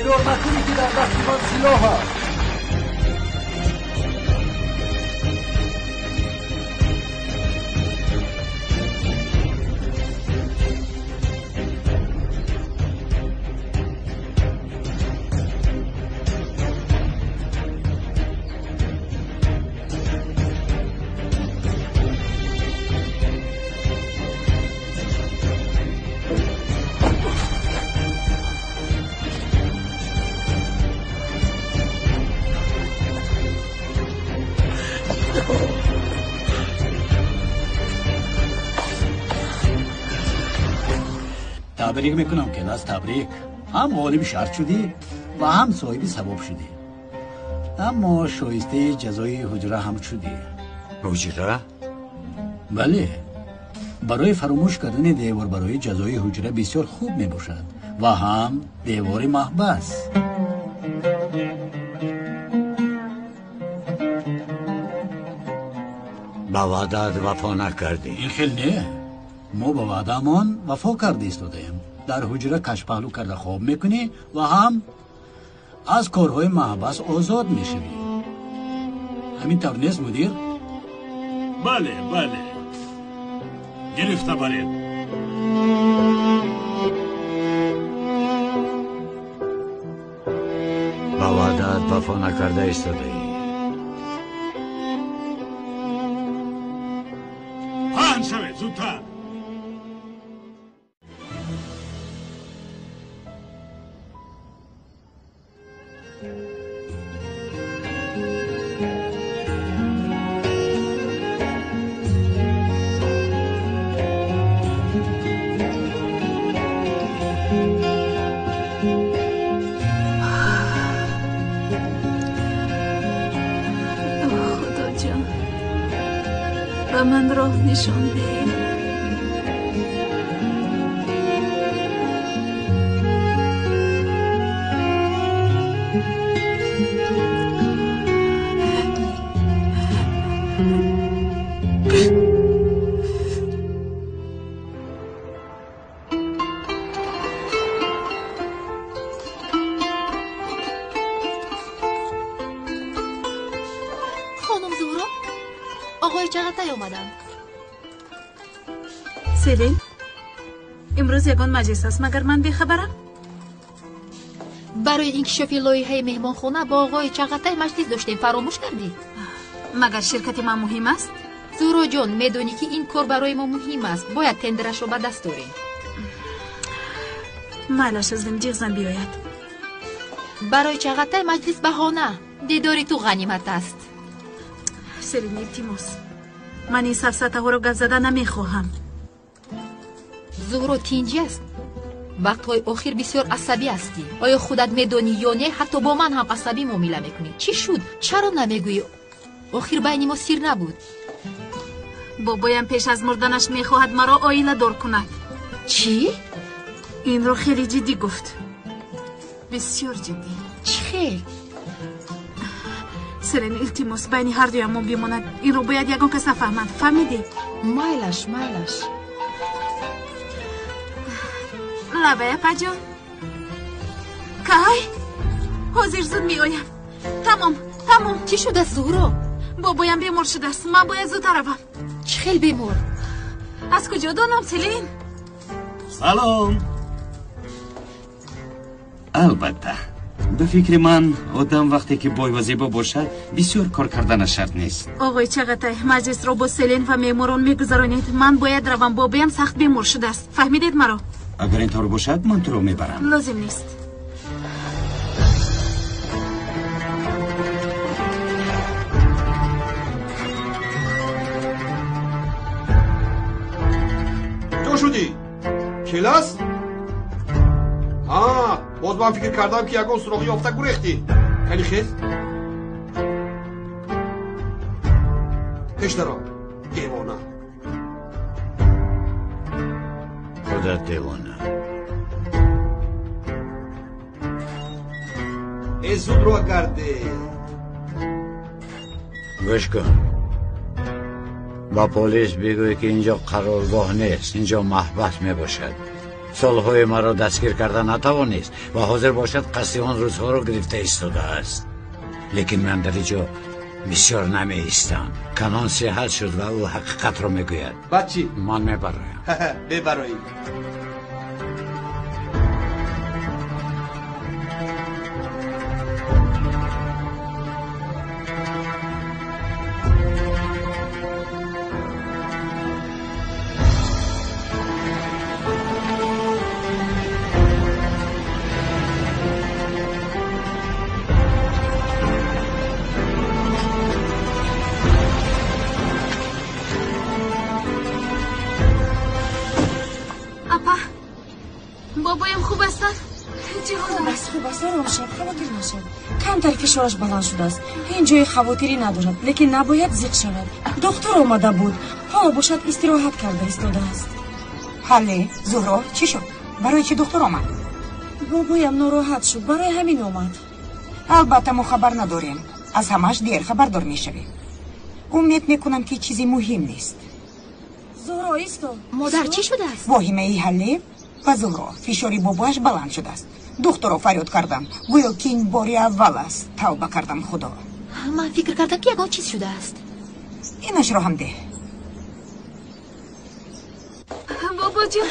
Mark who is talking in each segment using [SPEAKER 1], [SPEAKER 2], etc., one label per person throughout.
[SPEAKER 1] Хаёл накунӣ, ки дар дасти ман силоҳ аст. Табрик мекунам, Келас, табрик. Ҳам ғолиби шарт шудӣ ва ҳам соҳиби савоб шудӣ. Аммо шоистаи ҷазои ҳуҷра ҳам шудӣ.
[SPEAKER 2] Ҳуҷра?
[SPEAKER 1] Бале. Барои фаромӯш кардани девор барои ҷазои ҳуҷра бисёр хуб мебошад ва ҳам девори маҳбас.
[SPEAKER 2] Ба ваъдаат вафо накардӣ.
[SPEAKER 1] Ин хел не. Мо ба ваъдаамон вафо карда истодаем. Дар ҳуҷра кашпаҳлӯ карда хоб мекунӣ ва ҳам аз корҳои маҳбас озод мешавӣ. Ҳамин тавр нест, мудир?
[SPEAKER 3] Бале, бале. Гирифта баред.
[SPEAKER 2] Ба ваъдаат вафо накарда истодаӣ.
[SPEAKER 3] Паҳн шавед, зудтар.
[SPEAKER 4] Ба ман роҳ нишон деҳ.
[SPEAKER 5] Хонум Зуҳро, оғои Чағатай омаданд.
[SPEAKER 4] Селин, имрӯз ягон маҷлис аст, магар ман бехабарам?
[SPEAKER 5] Барои инкишофи лоиҳаи меҳмонхона бо оғои Чағатай маҷлис доштем, фаромӯш кардӣ?
[SPEAKER 4] Магар ширкати ман муҳим аст?
[SPEAKER 5] Зуҳроҷон, медонӣ, ки ин кор барои мо муҳим аст. Бояд тендерашро ба даст орем.
[SPEAKER 4] Майлаш, азим, ҷиғзам биёяд.
[SPEAKER 5] Барои Чағатай маҷлис баҳона. Дидори ту ғанимат аст.
[SPEAKER 4] Селин, илтимос, ман ин сафсатаҳоро гап зада намехоҳам.
[SPEAKER 5] Зуҳро, тинҷӣ аст? Вақтҳои охир бисёр асабӣ ҳастӣ. Оё худат медонӣ ё не, ҳатто бо ман ҳам асабӣ муомила мекунӣ. Чӣ шуд? Чаро намегӯӣ? Охир байни мо сир набуд.
[SPEAKER 4] Бобоям пеш аз мурданаш мехоҳад маро оиладор кунад.
[SPEAKER 5] Чӣ?
[SPEAKER 4] Инро хеле ҷиддӣ гуфт. Бисёр ҷиддӣ.
[SPEAKER 5] Чӣ хел?
[SPEAKER 4] Селин, илтимос, байни ҳар дуямон бимонад. Инро бояд ягон кас нафаҳмад. Фаҳмидӣ?
[SPEAKER 5] Майлаш, майлаш.
[SPEAKER 4] Лабай, апаҷон. Кай? Ҳозир зуд меоям. Тамом, тамом.
[SPEAKER 5] Чӣ шудааст, Зуҳро?
[SPEAKER 4] Бобоям бемор шудааст. Ман бояд зудтар равам.
[SPEAKER 5] Чӣ хел бемор?
[SPEAKER 4] Аз куҷо донам, Селин?
[SPEAKER 3] Салом.
[SPEAKER 6] Албатта, ба фикри ман, одам вақте ки бой ва зебо бошад, бисёр кор карданаш шарт нест.
[SPEAKER 4] Оғои Чағатай, маҷлисро бо Селин ва меҳморон мегузаронед. Ман бояд равам, бобоям сахт бемор шудааст. Фаҳмидед маро?
[SPEAKER 6] Агар ин тавр бошад, ман туро мебарам.
[SPEAKER 4] Лозим нест.
[SPEAKER 7] Ҷо шудӣ? Келас? Ҳа, боз ман фикр кардам, ки ягон суроғи ёфта гурехтӣ. Кани хез? Пеш даро, девона.
[SPEAKER 2] Худат девона.
[SPEAKER 7] Э, зуд ро гарде.
[SPEAKER 2] Гӯш кун. Ба полис бигӯй, ки инҷо қароргоҳ нест, инҷо маҳбас мебошад. Солҳои маро дастгир карда натавонист ва ҳозир бошад қасди он рӯзҳоро гирифта истодааст. Лекин ман дар инҷо бисёр намеистам. Канон сиҳат шуд ва ӯ ҳақиқатро мегӯяд.
[SPEAKER 7] Баъд чӣ?
[SPEAKER 2] Ман мебароям.
[SPEAKER 7] Бебароӣ.
[SPEAKER 8] Камтар фишораш баланд шудааст. Ҳеҷ ҷои хавотирӣ надорад, лекин набояд зиқ шавад. Духтур омада буд, ҳоло бошад истироҳат карда истодааст.
[SPEAKER 9] Ҳалле, Зуҳро, чӣ шуд? Барои чӣ духтур омад?
[SPEAKER 8] Бобоям нороҳат шуд, барои ҳамин омад.
[SPEAKER 9] Албатта мо хабар надорем. Аз ҳамаш дер хабардор мешавем. Умед мекунам, ки чизи муҳим нест.
[SPEAKER 8] Зуҳро, исто.
[SPEAKER 5] Модар, чӣ шудааст?
[SPEAKER 9] Воҳимаи Ҳалле ва Зуҳро, фишори бобоаш баланд шудааст. Духтуро фарёд кардам, гӯё ки ин бори аввал аст. Тавба кардам, Худо.
[SPEAKER 5] Ман фикр кардам, ки ягон чиз шудааст.
[SPEAKER 9] Инашро ҳам деҳ.
[SPEAKER 4] Бобоҷон,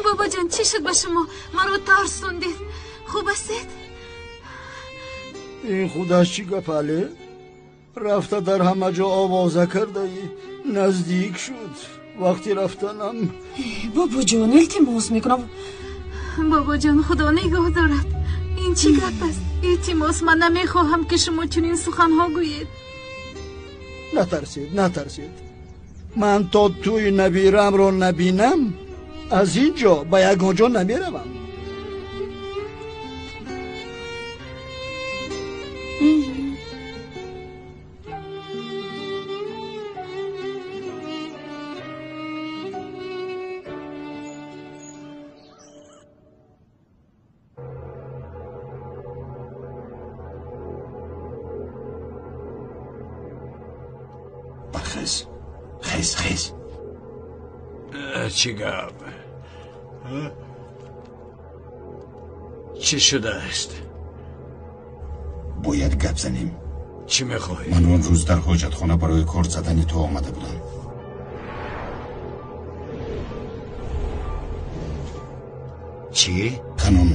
[SPEAKER 4] бобоҷон, чӣ шуд ба шумо? Маро тарсондед. Хуб ҳастед?
[SPEAKER 10] Ин худаш чӣ гап, Али? Рафта дар ҳама ҷо овоза кардаӣ. Наздик шуд вақти рафтанам.
[SPEAKER 8] Бобоҷон, илтимос мекунам.
[SPEAKER 4] Бобоҷон, Худо нигоҳ дорад. Ин чӣ гап аст? Илтимос, ман намехоҳам, ки шумо чунин суханҳо гӯед.
[SPEAKER 10] Натарсед, натарсед. Ман то тӯи набирамро набинам, аз ин ҷо ба ягон ҷо намеравам.
[SPEAKER 6] Бархез, хез, хез.
[SPEAKER 2] Чӣ гап? Чӣ шудааст?
[SPEAKER 11] Бояд гап занем.
[SPEAKER 2] Чӣ мехоҳӣ?
[SPEAKER 11] Ман он рӯз дар ҳоҷатхона барои кор задани ту омада будам.
[SPEAKER 2] Чӣ?
[SPEAKER 11] Канон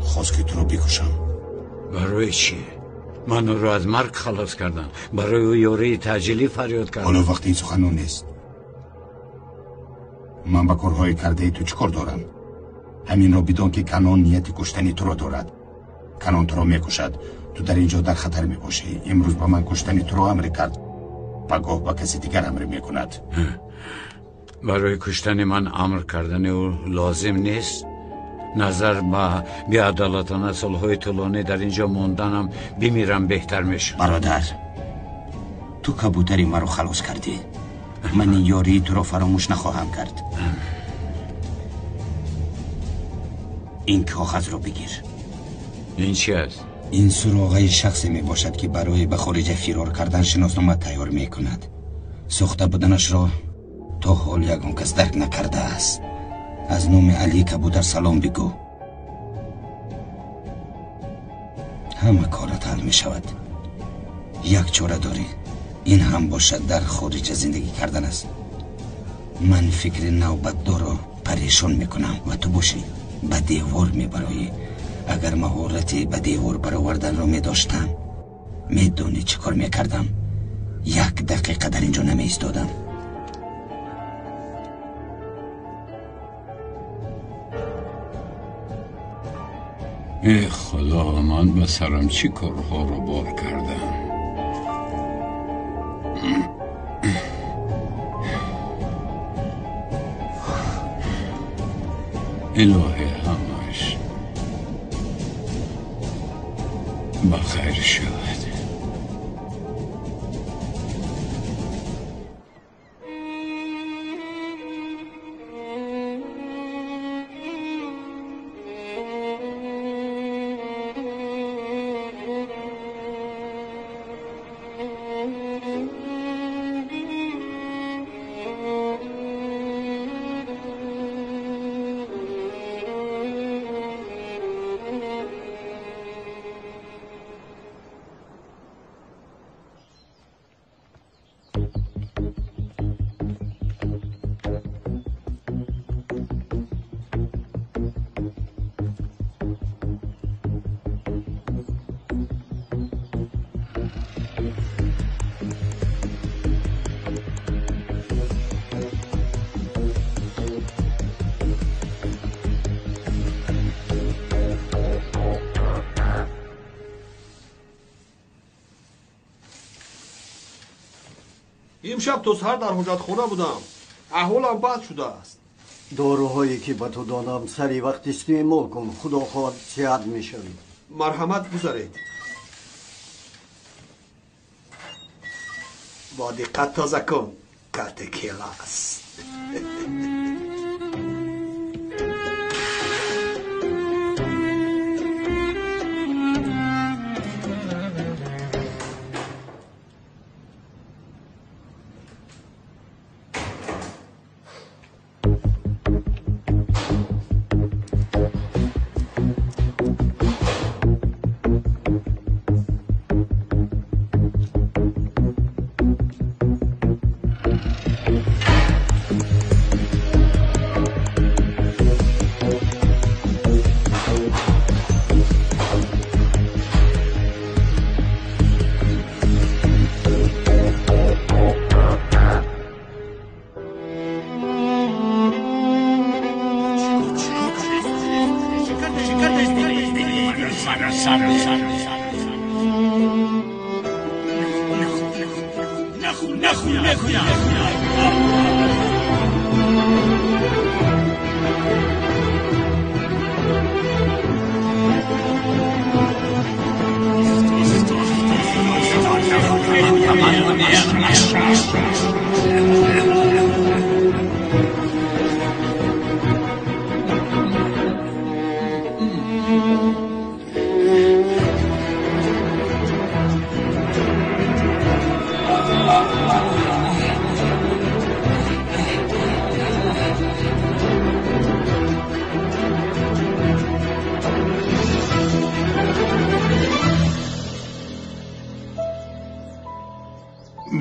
[SPEAKER 11] хост, ки туро бикушам.
[SPEAKER 2] Барои чӣ? Ман ӯро аз марг халос кардам. Барои ӯ ёрии таъҷилӣ фарёд кардам.
[SPEAKER 11] Ҳоло вақти ин суханон нест. Ман ба корҳои кардаи ту чӣ кор дорам? Ҳаминро бидон, ки Канон нияти куштани туро дорад. Канон туро мекушад. Ту дар ин ҷо дар хатар мебошӣ. Имрӯз ба ман куштани туро амр кард, пагоҳ ба каси дигар амр мекунад.
[SPEAKER 2] Барои куштани ман амр кардани ӯ лозим нест. Назар ба беадолатона солҳои тӯлонӣ дар ин ҷо монданам, бимирам беҳтар мешуд.
[SPEAKER 6] Бародар, ту кабутари маро халос кардӣ. Ман ин ёрии туро фаромӯш нахоҳам кард. Ин коғазро бигир.
[SPEAKER 2] Ин чи аст?
[SPEAKER 6] Ин суроғаи шахсе мебошад, ки барои ба хориҷа фирор кардан шиноснома тайёр мекунад. Сохта буданашро то ҳол ягон кас дарк накардааст. Аз номи Али Кабутар салом бигӯ. Ҳама корат ҳал мешавад. Як чора дорӣ, ин ҳам бошад дар хориҷа зиндагӣ кардан аст. Ман фикри навбатдорро парешон мекунам ва ту бошӣ ба девор мебароӣ. Агар маҳорати ба девор бароварданро медоштам, медонӣ чӣ кор мекардам? Як дақиқа дар ин ҷо намеистодам.
[SPEAKER 2] Э Худо, ман ба сарам чӣ корҳоро бор кардам? Илоҳе, ҳамаш ба хайр шавад.
[SPEAKER 7] Имшаб то саҳар дар ҳоҷатхона будам. Аҳволам бад шудааст.
[SPEAKER 10] Доруҳое ки ба ту додам сари вақт истеъмол кун. Худо хоҳад сиҳат мешавӣ.
[SPEAKER 7] Марҳамат, гузаред. Бо диққат тоза кун. Карти келас.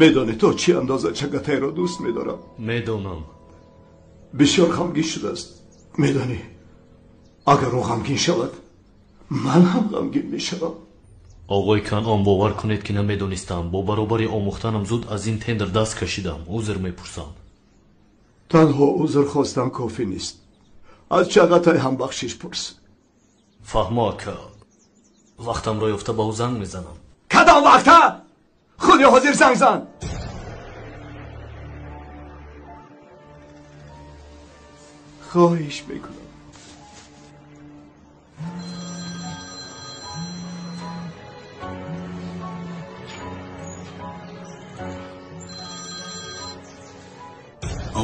[SPEAKER 12] Медонӣ то чӣ андоза Чагатайро дӯст медорам?
[SPEAKER 13] Медонам.
[SPEAKER 12] Бисёр ғамгин шудааст. Медонӣ, агар ӯ ғамгин шавад, ман ҳам ғамгин мешавам.
[SPEAKER 13] Оғои Канъон, бовар кунед ки намедонистам. Бо баробари омӯхтанам зуд аз ин тендер даст кашидам. Узр мепурсам.
[SPEAKER 12] Танҳо узр хостан кофӣ нест. Аз Чагатай ҳам бахшиш пурс.
[SPEAKER 13] Фаҳмо, ака. Вақтамро ёфта ба ӯ занг мезанам.
[SPEAKER 12] Кадом вақта? Худи ҳозир занг зан. Хоҳиш мекунам.
[SPEAKER 6] О,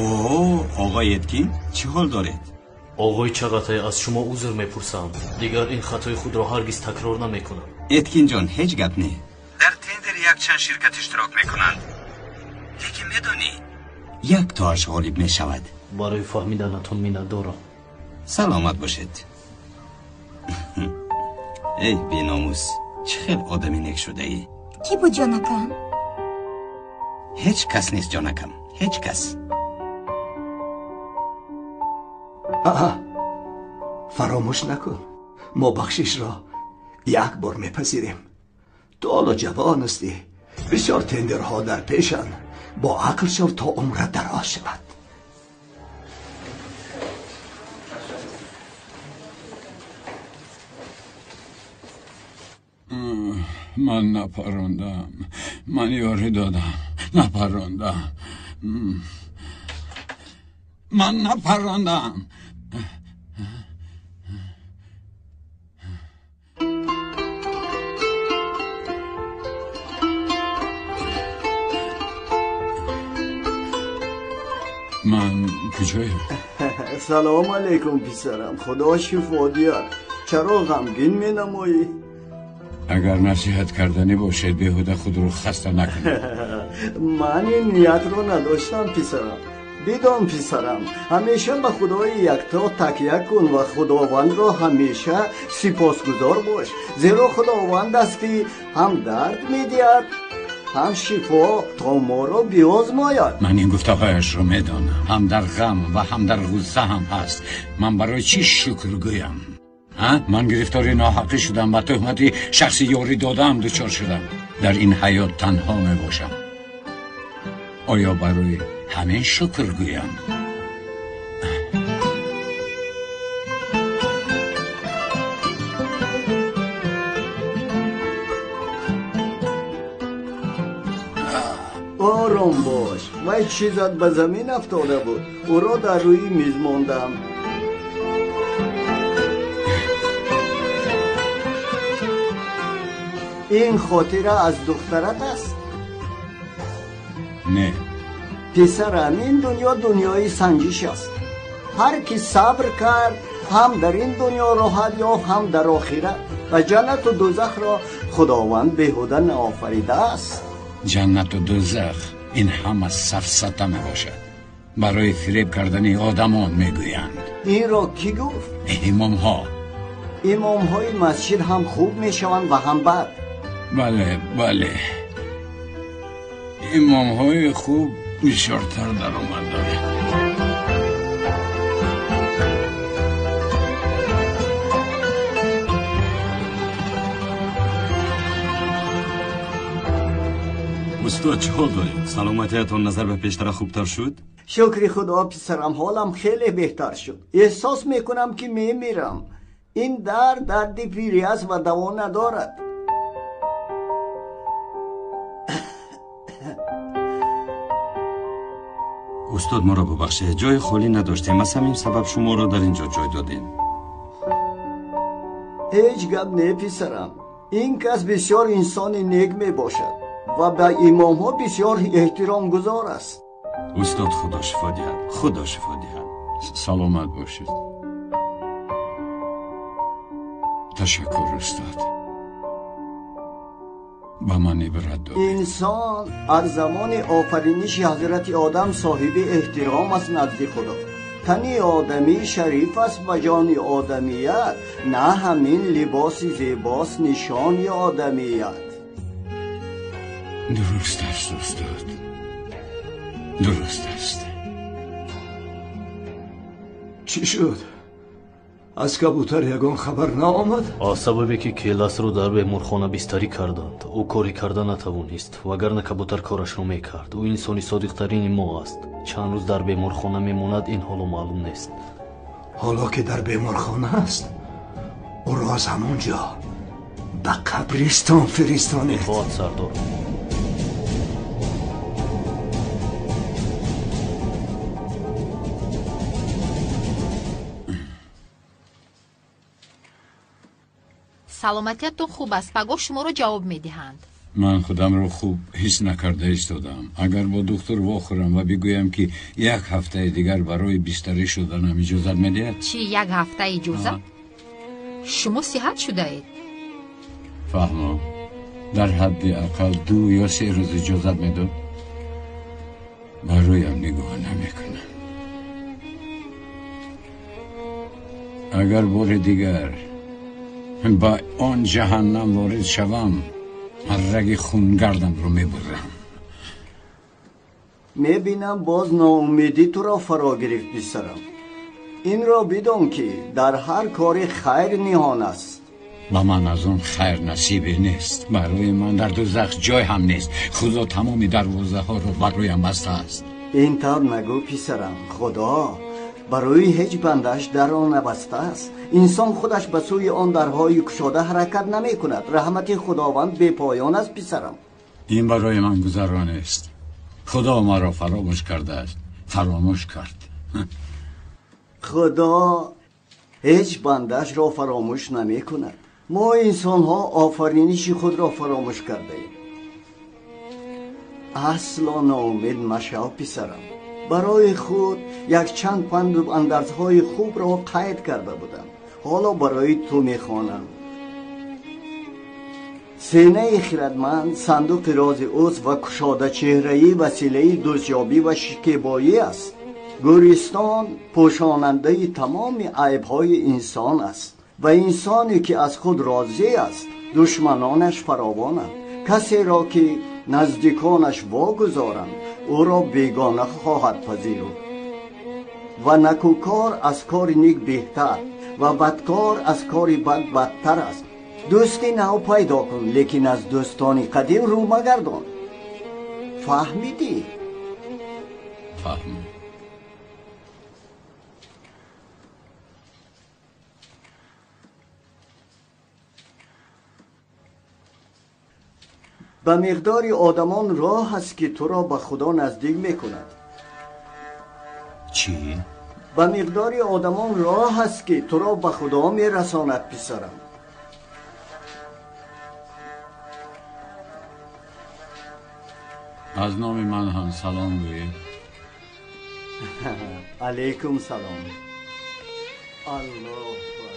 [SPEAKER 6] оғои Эткин, чӣ ҳол доред?
[SPEAKER 13] Оғои Чағатай, аз шумо узр мепурсам. Дигар ин хатои худро ҳаргиз такрор намекунам.
[SPEAKER 6] Эткинҷон, ҳеҷ гап не. Дар тендер якчанд ширкат иштирок мекунанд. Лекин медонӣ, як тоаш ғолиб мешавад.
[SPEAKER 13] Барои фаҳмиданатон миннатдорам.
[SPEAKER 6] Саломат бошед. Эй беномус, чӣ хел одами нек шудаӣ?
[SPEAKER 9] Кӣ буд, ҷонакам?
[SPEAKER 6] Ҳеҷ кас нест, ҷонакам, ҳеҷ кас.
[SPEAKER 12] Аҳа, фаромӯш накун, мо бахшишро як бор мепазирем. Ту ҳоло ҷавон ҳастӣ, бисёр тендерҳо дар пешанд. Бо ақл шав то умрат дароз шавад.
[SPEAKER 14] Ман напарондам, ман ёрӣ додам, напарондам, ман напарондам. Ман куҷоям?
[SPEAKER 10] Салом алейкум, писарам. Худо шифо диҳад. Чаро ғамгин менамоӣ?
[SPEAKER 14] Агар насиҳат карданӣ бошед, беҳуда худро хаста накунед.
[SPEAKER 10] Ман ин ниятро надоштам, писарам. Бидон, писарам, ҳамеша ба Худои якто такя кун ва Худовандро ҳамеша сипосгузор бош, зеро Худованд аст ки ҳам дард медиҳад, ҳам шифо, то моро биозмояд.
[SPEAKER 14] Ман ин гуфтаҳояшро медонам. Ҳам дар ғам ва ҳам дар ғусса ҳам ҳаст. Ман барои чӣ шукр гӯям? Ман гирифтори ноҳақӣ шудам, ба туҳмати шахси ёрӣ додаам дучор шудам. Дар ин ҳаёт танҳо мебошам. Оё барои ҳамин шукр гӯям?
[SPEAKER 10] Ором бош. Вай чизат ба замин афтода буд. Ӯро дар рӯи миз мондам. Ин хотира аз духтарат аст?
[SPEAKER 14] Не.
[SPEAKER 10] Писарам, ин дунё дунёи санҷиш аст. Ҳар ки сабр кард, ҳам дар ин дунё роҳат ёфт, ҳам дар охират. Ва ҷаннату дӯзахро Худованд беҳуда наофаридааст.
[SPEAKER 14] Ҷаннату дӯзах ин ҳама сафсата мебошад. Барои фиреб кардани одамон мегӯянд.
[SPEAKER 10] Инро кӣ гуфт?
[SPEAKER 14] Имомҳо.
[SPEAKER 10] Имомҳои масҷид ҳам хуб мешаванд ва ҳам бад.
[SPEAKER 14] Бале, бале. Имомҳои хуб бисёртар даромад доранд.
[SPEAKER 15] Устод, чӣ ҳол доред? Саломатиятон назар ба пештара хубтар шуд?
[SPEAKER 10] Шукри Худо, писарам, ҳолам хеле беҳтар шуд. Эҳсос мекунам, ки мемирам. Ин дард дарди пирӣ аст ва даво надорад.
[SPEAKER 15] Устод, моро бубахшед, ҷои холӣ надоштем, аз ҳамин сабаб шуморо дар ин ҷо ҷой додем.
[SPEAKER 10] Ҳеҷ гап не, писарам. Ин кас бисёр инсони нек мебошад ва ба имомҳо бисёр эҳтиромгузор аст.
[SPEAKER 15] Устод, Худо шифо диҳад, Худо шифо диҳад.
[SPEAKER 14] Саломат бошед. Ташаккур, устод. Ба ман ибрат додед.
[SPEAKER 10] Инсон аз замони офариниши ҳазрати Одам соҳиби эҳтиром аст назди Худо. Тани одамӣ шариф аст ба ҷони одамият, на ҳамин либоси зебост нишони одамият.
[SPEAKER 14] Дуруст аст, устод. Дуруст аст.
[SPEAKER 12] Чӣ шуд? Аз кабутар ягон хабар наомад?
[SPEAKER 13] Аз сабабе ки Келасро дар беморхона бистарӣ карданд, ӯ коре карда натавонист, вагарна кабутар корашро мекард. Ӯ инсони содиқтарини мо аст. Чанд рӯз дар беморхона мемонад, ин ҳоло маълум нест.
[SPEAKER 12] Ҳоло ки дар беморхона аст, ӯро аз ҳамон ҷо ба қабристон фиристонед.
[SPEAKER 13] Итоат, сардор.
[SPEAKER 5] Саломатиятон хуб аст. Пагоҳ шуморо ҷавоб медиҳанд.
[SPEAKER 14] Ман худамро хуб ҳис накарда истодам. Агар бо духтур вохӯрам ва бигӯям, ки як ҳафтаи дигар барои бистарӣ шуданам иҷозат медиҳад?
[SPEAKER 5] Чӣ, як ҳафта иҷозат? Шумо сиҳат шудаед?
[SPEAKER 14] Фаҳмо, дар ҳадди ақал 2 ё 3 рӯз иҷозат медод? Ба рӯям нигоҳ намекунам. Агар бори дигар ба он ҷаҳаннам ворид шавам, раги хунгардамро мебурам.
[SPEAKER 10] Мебинам, боз ноумедӣ туро фаро гирифт, писарам. Инро бидон, ки дар ҳар кори хайр ниҳон аст.
[SPEAKER 14] Ба ман аз он хайр насибе нест. Барои ман дар дӯзах ҷой ҳам нест. Худо тамоми дарвозаҳоро бар рӯям баста аст.
[SPEAKER 10] Ин тавр нагӯ, писарам. Худо барои ҳеҷ бандааш дарро набастааст. Инсон худаш ба сӯи он дарҳои кушода ҳаракат намекунад. Раҳмати Худованд бепоён аст, писарам.
[SPEAKER 14] Ин барои ман гузаро нест. Худо маро фаромӯш кардааст. Фаромӯш кард.
[SPEAKER 10] Худо ҳеҷ бандаашро фаромӯш намекунад. Мо инсонҳо офариниши худро фаромӯш кардаем. Асло ноумед машав, писарам. Барои худ якчанд панду андарзҳои хубро қайд карда будам. Ҳоло барои ту мехонам. Сенаи хирадманд сандуқи рози ӯст ва кушодачеҳраӣ василаи дӯстёбӣ ва шикебоӣ аст. Гӯристон пӯшонандаи тамоми айбҳои инсон аст ва инсоне ки аз худ розӣ аст, душманонаш фаровонанд. Касеро ки наздиконаш вогузоранд, ӯро бегона хоҳад пазируфт. Ва накӯкор аз кори нек беҳтар ва бадкор аз кори бад бадтар аст. Дӯсти нав пайдо кун, лекин аз дӯстони қадим рӯ магардон. Фаҳмидӣ?
[SPEAKER 14] Фаҳмидам.
[SPEAKER 10] Ба миқдори одамон роҳ аст, ки туро ба Худо наздик мекунад.
[SPEAKER 14] Чӣ?
[SPEAKER 10] Ба миқдори одамон роҳ аст, ки туро ба Худо мерасонад, писарам.
[SPEAKER 14] Аз номи ман ҳам салом гӯед.
[SPEAKER 10] Алайкум салом. Аллоҳу акбар.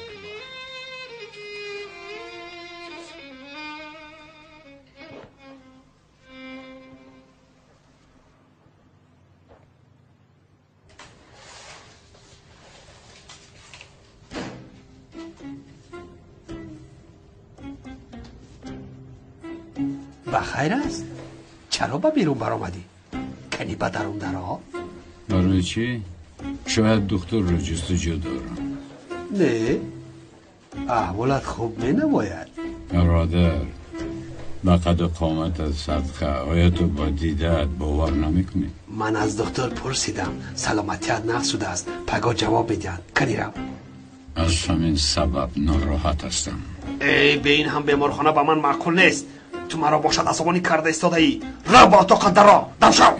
[SPEAKER 12] Ба хайр аст? Чаро ба берун баромадӣ? Кани ба дарун даро?
[SPEAKER 14] Барои чӣ? Шояд духтурро ҷустуҷӯ дорам.
[SPEAKER 12] Не, аҳволат хуб менамояд.
[SPEAKER 14] Бародар, ба қаду қоматат садқа, оё ту ба дидаат бовар намекунӣ?
[SPEAKER 12] Ман аз духтур пурсидам, саломатият нақс шудааст, пагоҳ ҷавоб медиҳанд. Кани рав.
[SPEAKER 14] Аз ҳамин сабаб нороҳат ҳастам.
[SPEAKER 12] Эй, бе ин ҳам беморхона ба ман маъқул нест. Ту маро бошад асабонӣ карда истодаӣ. Рав ба отоқат даро, дам шав.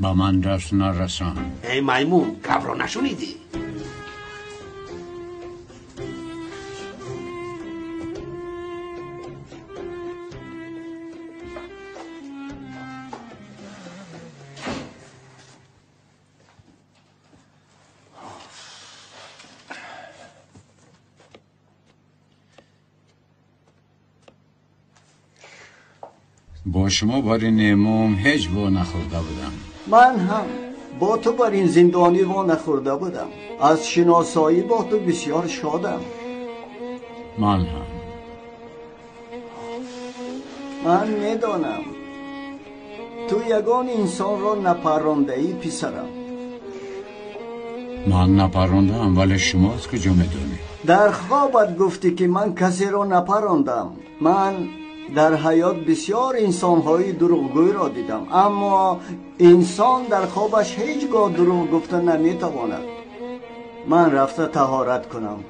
[SPEAKER 14] Ба ман даст нарасон.
[SPEAKER 12] Эй маймун, гапро нашунидӣ?
[SPEAKER 14] Бо шумо бари немом ҳеҷ во нахӯрда будам.
[SPEAKER 10] Ман ҳам бо ту бар ин зиндонӣ во нахӯрда будам. Аз шиносоӣ бо ту бисёр шодам.
[SPEAKER 14] Ман ҳам.
[SPEAKER 10] Ман медонам, ту ягон инсонро напарондаӣ, писарам.
[SPEAKER 14] Ман напарондаам, вале шумо аз куҷо медонед?
[SPEAKER 10] Дар хобат гуфтӣ, ки ман касеро напарондам. Ман дар ҳаёт бисёр инсонҳои дурӯғгӯйро дидам, аммо инсон дар хобаш ҳеҷ гоҳ дурӯғ гуфта наметавонад. Ман рафта таҳорат кунам.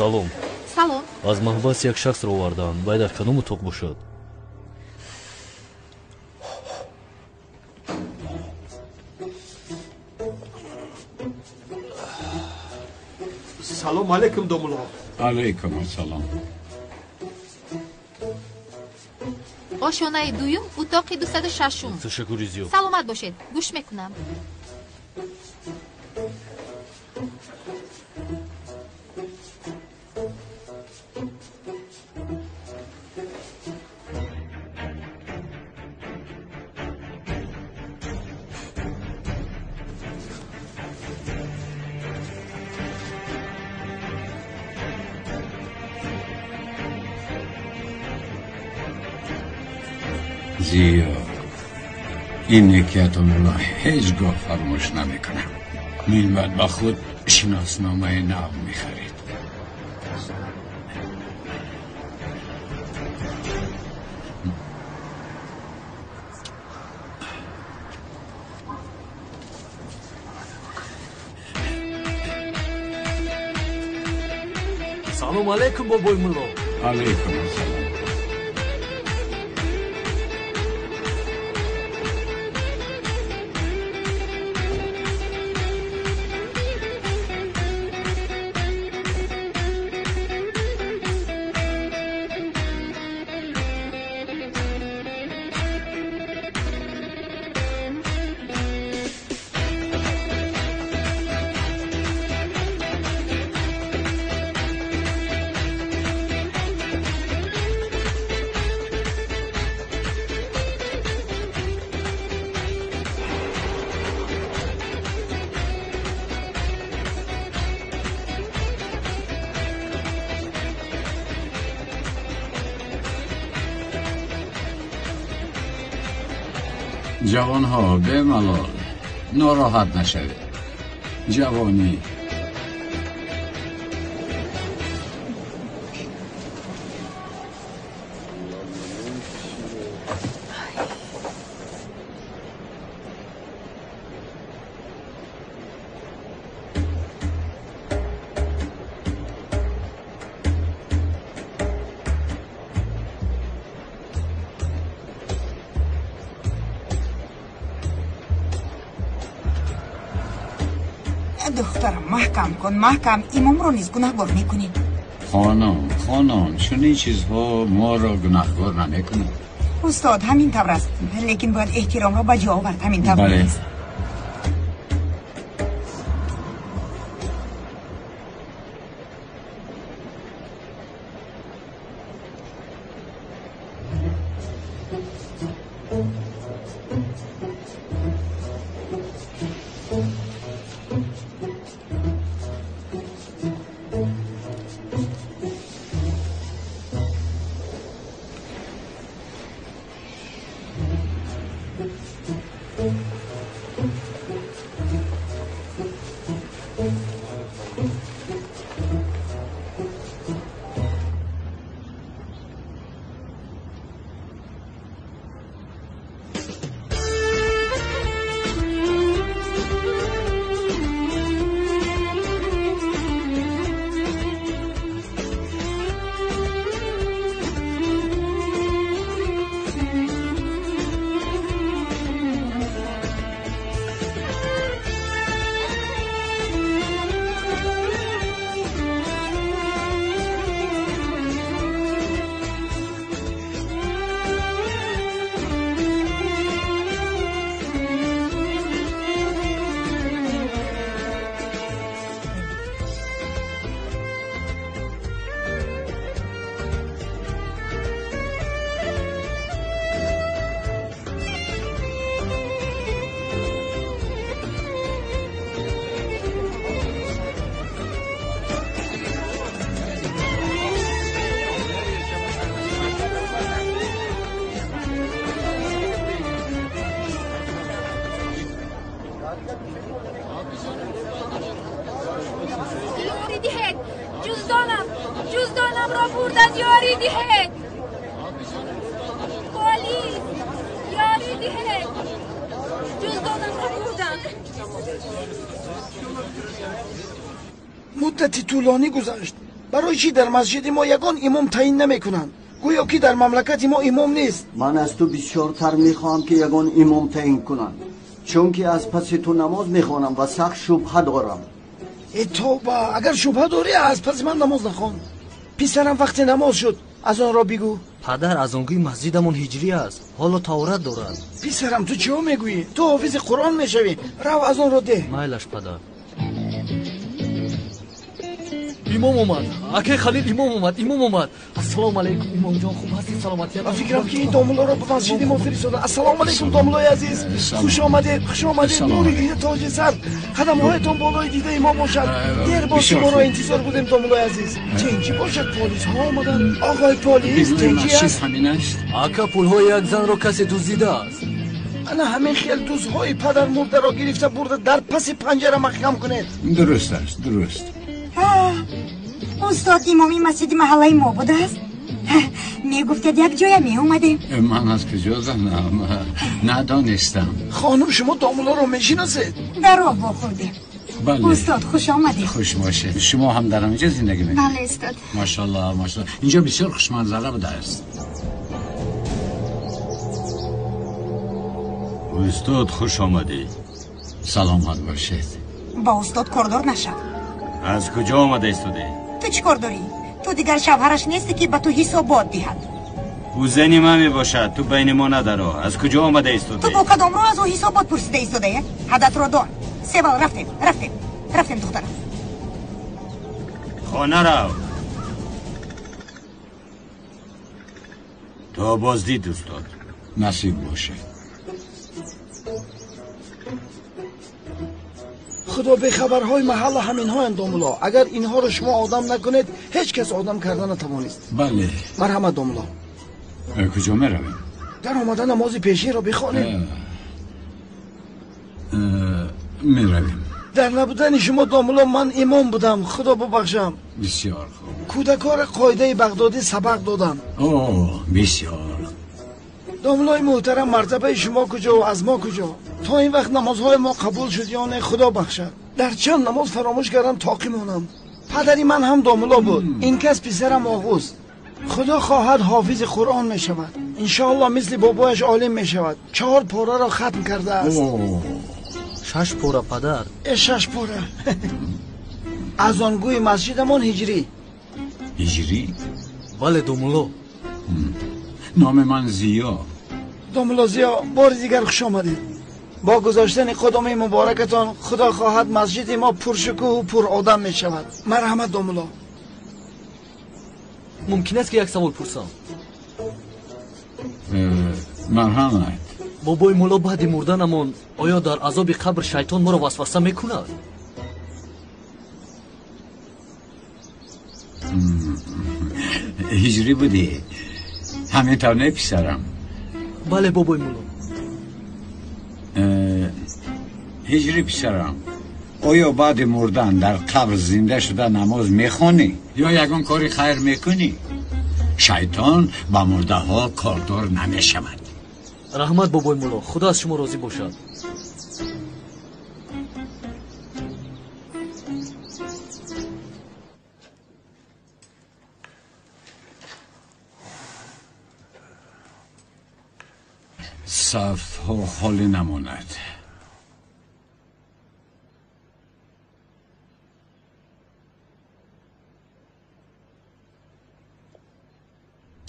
[SPEAKER 13] Салом.
[SPEAKER 5] Салом.
[SPEAKER 13] Аз маҳбас як шахсро овардаанд. Вай дар кадом утоқ бошад?
[SPEAKER 7] Салом алейкум, домулло.
[SPEAKER 14] Алейкум ассалом.
[SPEAKER 5] Ошёнаи дуюм, утоқи 206-ум.
[SPEAKER 13] Ташаккури зиёд.
[SPEAKER 5] Саломат бошед. Гӯш мекунам.
[SPEAKER 14] Зиё, ин некиятонро ҳеҷ гоҳ фаромӯш намекунам. Минбаъд ба худ шиносномаи нав мехаред.
[SPEAKER 13] Салом алейкум, бобои мулло.
[SPEAKER 14] Алейкум ассалом. Ҷавонҳо, бемалол, нороҳат нашавед. Ҷавонӣ.
[SPEAKER 9] Духтарам, маҳкам кун, маҳкам. Имомро низ гунаҳгор мекунӣ.
[SPEAKER 14] Хонум, хонум, чунин чизҳо моро гунаҳгор намекунад.
[SPEAKER 9] Устод, ҳамин тавр аст, лекин бояд эҳтиромро ба ҷо овард. Ҳамин тавр нест.
[SPEAKER 16] Муддати тӯлонӣ гузашт. Барои чӣ дар масҷиди мо ягон имом таъин намекунанд? Гӯё ки дар мамлакати мо имом нест.
[SPEAKER 10] Ман аз ту бисёртар мехоҳам ки ягон имом таъин кунанд, чунки аз паси ту намоз мехонам ва сахт шубҳа дорам.
[SPEAKER 16] Э тавба, агар шубҳа дорӣ аз паси ман намоз нахон. Писарам вақте намоз шуд аз онро бигӯ.
[SPEAKER 13] Падар, аз он гӯи масҷидамон ҳиҷрӣ аст, ҳоло таҳорат дорад.
[SPEAKER 16] Писарам, ту чиҳо мегӯӣ? Ту ҳофизи Қуръон мешавӣ. Рав аз онро деҳ.
[SPEAKER 13] Майлаш, падар. Имом омад. Акай Халил, имом омад, имом омад. Ассалому алайкум, имомҷон, хуб ҳастед? Саломатият?
[SPEAKER 16] Ба фикрам ки ин домуллоро ба масҷиди мо фиристода. Ассалому алайкум, домуллои азиз, хуш омадед, хуш омадед. Нури дида тоҷи сар, қадамҳоятон болои дидаи мо бошад. Дер боз шуморо интизор будем, домуллои азиз. Тинҷӣ бошад, полисҳо омаданд. Оғои полис, тинҷӣ аст?
[SPEAKER 13] Ака, пулҳои як занро касе дуздидааст.
[SPEAKER 16] Ана ҳамин хел дузҳои падармурдаро гирифта бурда дар паси панҷара маҳкам кунед.
[SPEAKER 14] Дуруст аст, дуруст.
[SPEAKER 9] Устод, имоми масҷиди маҳаллаи мо будааст. Мегуфтед як ҷоя меомадем.
[SPEAKER 14] Ман аз куҷо занам? Надонистам.
[SPEAKER 16] Хонум, шумо домуллоро мешиносед?
[SPEAKER 9] Дар роҳ вохӯрдем.
[SPEAKER 14] Бале.
[SPEAKER 9] Устод, хуш омадед.
[SPEAKER 14] Хуш бошед. Шумо ҳам дар ҳаминҷо зиндагӣ мекунед?
[SPEAKER 4] Бале, устод.
[SPEAKER 14] Машаллоҳ, машаллоҳ. Инҷо бисёр хушманзара будааст.
[SPEAKER 15] Устод, хуш омадед.
[SPEAKER 14] Саломат бошед.
[SPEAKER 9] Ба устод кордор нашав.
[SPEAKER 15] Аз куҷо омада истодӣ?
[SPEAKER 9] Ту чӣ кор дорӣ? Ту дигар шавҳараш нестӣ ки ба ту ҳисобот диҳад.
[SPEAKER 15] Ӯ зани ман мебошад, ту байни мо надаро. Аз куҷо омада истодӣ?
[SPEAKER 9] Ту бо кадом роҳ аз ӯ ҳисобот пурсида истодаӣ? Ҳадатро дон. Севал, рафтем, рафтем, рафтем, духтарам.
[SPEAKER 15] Хона рав. То боздид, устод.
[SPEAKER 14] Насиб бошад.
[SPEAKER 16] Худо бехабарҳои маҳалла ҳаминҳоянд, домулло. Агар инҳоро шумо одам накунед, ҳеҷ кас одам карда натавонист.
[SPEAKER 14] Бале.
[SPEAKER 16] Марҳамат, домулло.
[SPEAKER 14] Куҷо меравем?
[SPEAKER 16] Дар омада намози пешинро бихонем.
[SPEAKER 14] Меравем.
[SPEAKER 16] Дар набудани шумо домулло ман имом будам, худо бубахшам.
[SPEAKER 14] Бисёр хуб.
[SPEAKER 16] Кӯдакҳоро қоидаи Бағдодӣ сабақ додам.
[SPEAKER 14] О, бисёр.
[SPEAKER 16] Домуллои муҳтарам, мартабаи шумо куҷо ва аз мо куҷо? То ин вақт намозҳои мо қабул шуд ё не, худо бахшад. Дар чанд намоз фаромӯш кардам, тоқӣ монам. Падари ман ҳам домулло буд. Ин кас писарам Оғуз. Худо хоҳад ҳофизи Қуръон мешавад. Иншоаллоҳ мисли бобояш олим мешавад. 4 пораро хатм кардааст.
[SPEAKER 13] 6 пора падар.
[SPEAKER 16] 6 пора. Аз он гӯи масҷидамон ҳиҷрӣ.
[SPEAKER 14] Ҳиҷрӣ?
[SPEAKER 13] Бале домулло.
[SPEAKER 14] Номи ман Зиё.
[SPEAKER 16] Домулло Зиё, бори дигар хуш омадед. Бо гузоштани қадами муборакатон худо хоҳад масҷиди мо пуршукӯҳу пуродам мешавад. Марҳамат домулло.
[SPEAKER 13] Мумкин аст ки як савол пурсам?
[SPEAKER 14] Марҳамат.
[SPEAKER 13] Бобои мулло, баъди мурданамон оё дар азоби қабр шайтон моро васваса мекунад?
[SPEAKER 14] Ҳиҷрӣ будӣ? Ҳамин тавр не писарам?
[SPEAKER 13] Бале бобои мулло.
[SPEAKER 14] Ҳиҷрӣ писарам, оё баъди мурдан дар қабр зинда шуда намоз мехонӣ ё ягон кори хайр мекунӣ? Шайтон ба мурдаҳо кордор намешавад.
[SPEAKER 13] Раҳмат бобои мулло, худо аз шумо розӣ бошад.
[SPEAKER 14] Сафҳо холӣ намонад.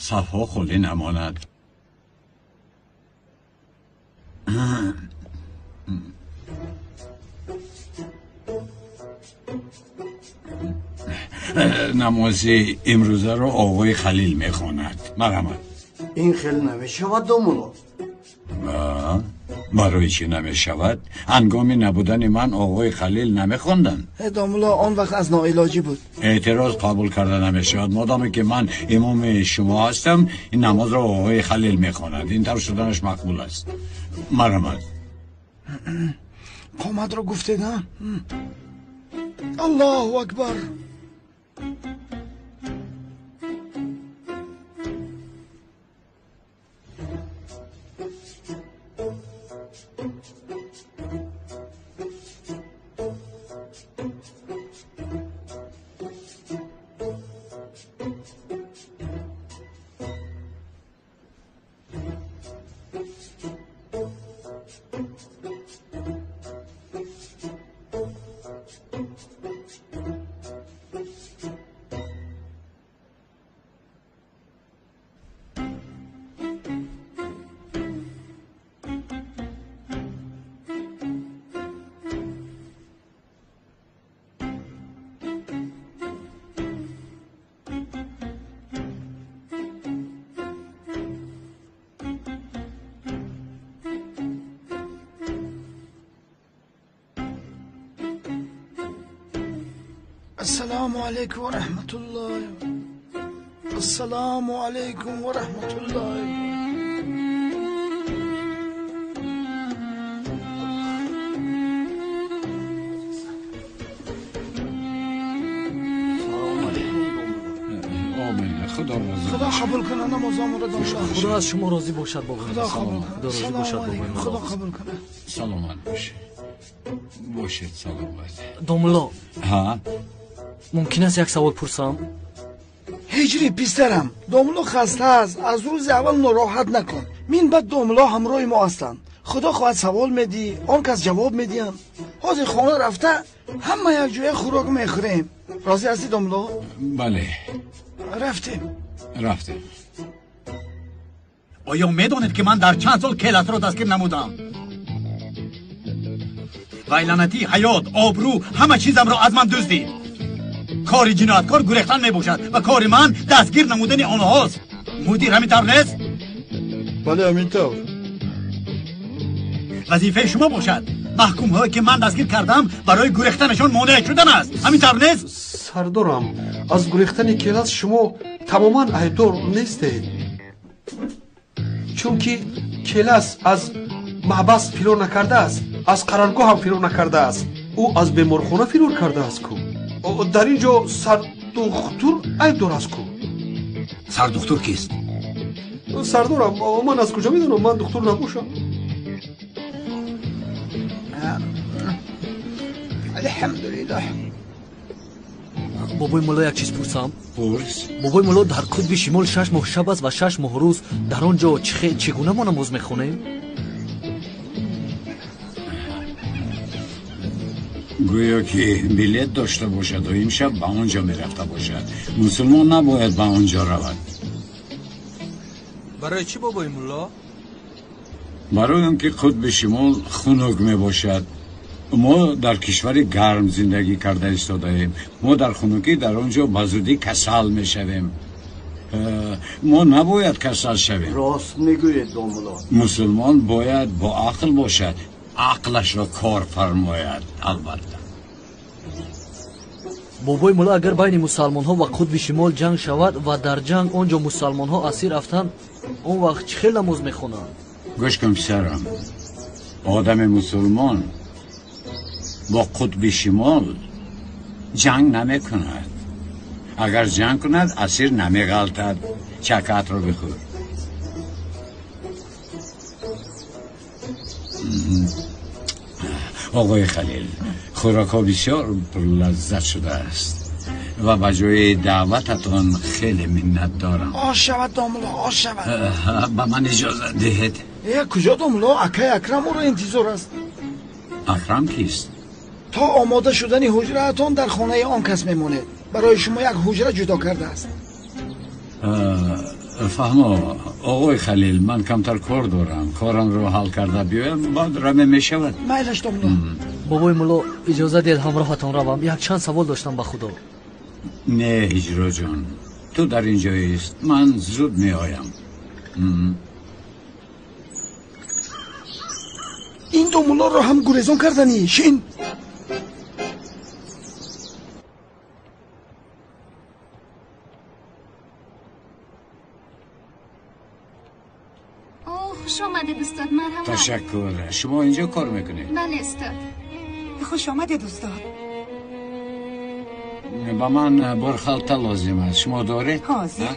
[SPEAKER 14] Сафҳо холӣ намонад. Намози имрӯзаро оғои Халил мехонад. Марҳамат.
[SPEAKER 10] Ин хел намешавад домулло.
[SPEAKER 14] Барои чӣ намешавад? Ҳангоми набудани ман оғои Халил намехонданд.
[SPEAKER 16] Домулло, он вақт аз ноилоҷӣ буд.
[SPEAKER 14] Эътироз қабул карда намешавад. Модоме ки ман имоми шумо ҳастам, ин намозро оғои Халил мехонад. Ин тавр шуданаш мақбул аст. Марҳамат.
[SPEAKER 16] Қоматро гуфтед, ҳа? Аллоҳу акбар. Ассалому алайкум ва раҳматуллоҳи. Ассалому алайкум ва раҳматуллоҳи. Худо қабул кунад намозамонро домулло.
[SPEAKER 13] Худо аз шумо розӣ бошад бобои.
[SPEAKER 16] Худо қабул кунад.
[SPEAKER 13] Худо розӣ бошад бобои.
[SPEAKER 16] Худо қабул кунад.
[SPEAKER 14] Саломат бошед. Бошед саломат.
[SPEAKER 13] Домулло.
[SPEAKER 14] Ҳа?
[SPEAKER 13] Мумкин аст як савол пурсам?
[SPEAKER 16] Ҳиҷрӣ писарам, домулло хаста аст, аз рӯзи аввал нороҳат накун. Мин баъд домулло ҳамроҳи мо ҳастанд. Худо хоҳад савол медиҳӣ, он кас ҷавоб медиҳанд. Ҳозир хона рафта ҳама якҷоя хӯрок мехӯрем. Розӣ ҳастӣ домулло?
[SPEAKER 14] Бале.
[SPEAKER 16] Рафтем.
[SPEAKER 14] Рафтем.
[SPEAKER 1] Оё медонед ки ман дар чанд сол келасро дастгир намудам? Вай лаънатӣ ҳаёт, обрӯ, ҳама чизамро аз ман дуздид. Кори ҷинояткор гурехтан мебошад ва кори ман дастгир намудани онҳост. Мудир ҳамин тавр нест?
[SPEAKER 7] Бале, ҳамин тавр.
[SPEAKER 1] Вазифаи шумо бошад. Маҳкумҳое ки ман дастгир кардам барои гурехтанашон монеъ шудан аст. Ҳамин тавр нест?
[SPEAKER 7] Сардорам, аз гурехтани келас шумо тамоман айбдор нестед. Чунки келас аз маҳбас фирор накардааст, Аз қароргоҳ ҳам фирор накардааст. Ӯ аз беморхона фирор кардааст ку. Дар ин ҷо сардухтур айбдор аст ку.
[SPEAKER 1] Сардухтур кист?
[SPEAKER 7] Сардорам, ман аз куҷо медонам? Ман духтур набошам.
[SPEAKER 9] Алҳамдулиллоҳ.
[SPEAKER 13] Бобои мулло, як чиз пурсам?
[SPEAKER 14] Пурс.
[SPEAKER 13] Бобои мулло, дар қутби шимол 6 моҳ шаб аст ва 6 моҳ рӯз. Дар он ҷо чӣ гуна мо намоз мехонем?
[SPEAKER 14] Гӯё ки билет дошта бошад ва имшаб ба он ҷо мерафта бошад. Мусулмон набояд ба он ҷо равад.
[SPEAKER 17] Барои чӣ, бобои мулло?
[SPEAKER 14] Барои он ки қутби шимол хунук мебошад. Мо дар кишвари гарм зиндагӣ карда истодаем. Мо дар хунукӣ дар он ҷо ба зудӣ касал мешавем. Мо набояд касал шавем.
[SPEAKER 10] Рост мегӯед, домулло.
[SPEAKER 14] Мусулмон бояд бо ақл бошад, ақлашро кор фармояд, албатта.
[SPEAKER 13] Бобои мулло, агар байни мусалмонҳо ва қутби шимол ҷанг шавад ва дар ҷанг он ҷо мусалмонҳо асир афтанд, он вақт чӣ хел намоз мехонанд?
[SPEAKER 14] Гӯш кун, писарам, одами мусулмон бо қутби шимол ҷанг намекунад. Агар ҷанг кунад, асир намеғалтад. Чакатро бихӯр. Оғои Халил, хӯрокҳо бисёр пурлаззат шудааст ва ба ҷои даъвататон хеле миннат дорам.
[SPEAKER 16] Ош шавад, домулло, ош шавад.
[SPEAKER 14] Ба ман иҷозат диҳед.
[SPEAKER 16] Куҷо, домулло? Акай Акрам ӯро интизор аст.
[SPEAKER 14] Акрам кист?
[SPEAKER 16] То омода шудани ҳуҷраатон дар хонаи он кас мемонед. Барои шумо як ҳуҷра ҷудо кардааст.
[SPEAKER 14] Фаҳмо, оғои Халил, ман камтар кор дорам. Корамро ҳал карда биёям, баъд раме мешавад.
[SPEAKER 16] Майлаш, домулло.
[SPEAKER 13] Бобои мулло, иҷоза диҳед ҳамроҳатон равам. Якчанд савол доштам ба Худо.
[SPEAKER 14] Не, ҳиҷроҷон, ту дар ин ҷоист, ман зуд меоям.
[SPEAKER 16] Ин домуллоро ҳам гурезон карданӣ шин.
[SPEAKER 4] Хуш омадед, устод, марҳамат.
[SPEAKER 14] Ташаккур. Шумо инҷо кор мекунед?
[SPEAKER 4] Бале, устод.
[SPEAKER 9] Хуш омадед, устод.
[SPEAKER 14] Ба ман борхалта лозим аст. Шумо доред?
[SPEAKER 9] Ҳозир.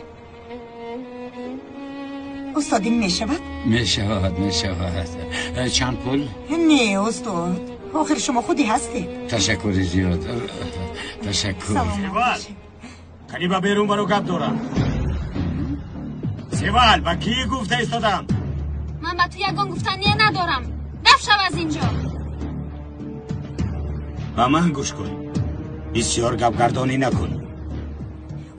[SPEAKER 9] Устод, ин мешавад?
[SPEAKER 14] Мешавад, мешавад. Чанд пул?
[SPEAKER 9] Не, устод, охир шумо худи ҳастед.
[SPEAKER 14] Ташаккури зиёд. Ташаккур.
[SPEAKER 3] Севал, кани ба берун баро, гап дорам. Севал, ба кӣ гуфта истодам?
[SPEAKER 4] Ман ба ту ягон гуфтание надорам. Даф шав аз инҷо.
[SPEAKER 6] Ба ман гӯш кун. Бисёр гапгардонӣ накун.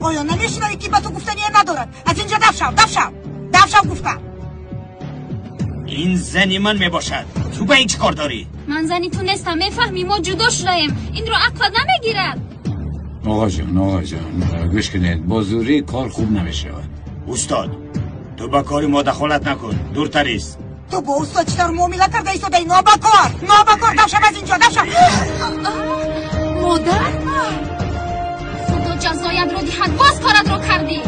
[SPEAKER 9] Оё намешунавӣ, ки ба ту гуфтание надорад? Аз инҷо даф шав, даф шав, даф шав гуфтам.
[SPEAKER 6] Ин зани ман мебошад. Ту ба ин чӣ кор дорӣ?
[SPEAKER 4] Ман зани ту нестам, мефаҳмӣ? Мо ҷудо шудаем. Инро ақлат намегирад.
[SPEAKER 14] Оғоҷон, оғоҷон, гӯш кунед, бо зӯрӣ кор хуб намешавад.
[SPEAKER 6] Устод, ту ба кори мо дахолат накун, дуртар ист.
[SPEAKER 9] Ту бо устод чӣ тавр муомила карда истодаӣ? Нобакор, нобакор, даф шав аз инҷо, даф шав.
[SPEAKER 4] Модар, Худо ҷазоятро диҳад, боз коратро кардӣ.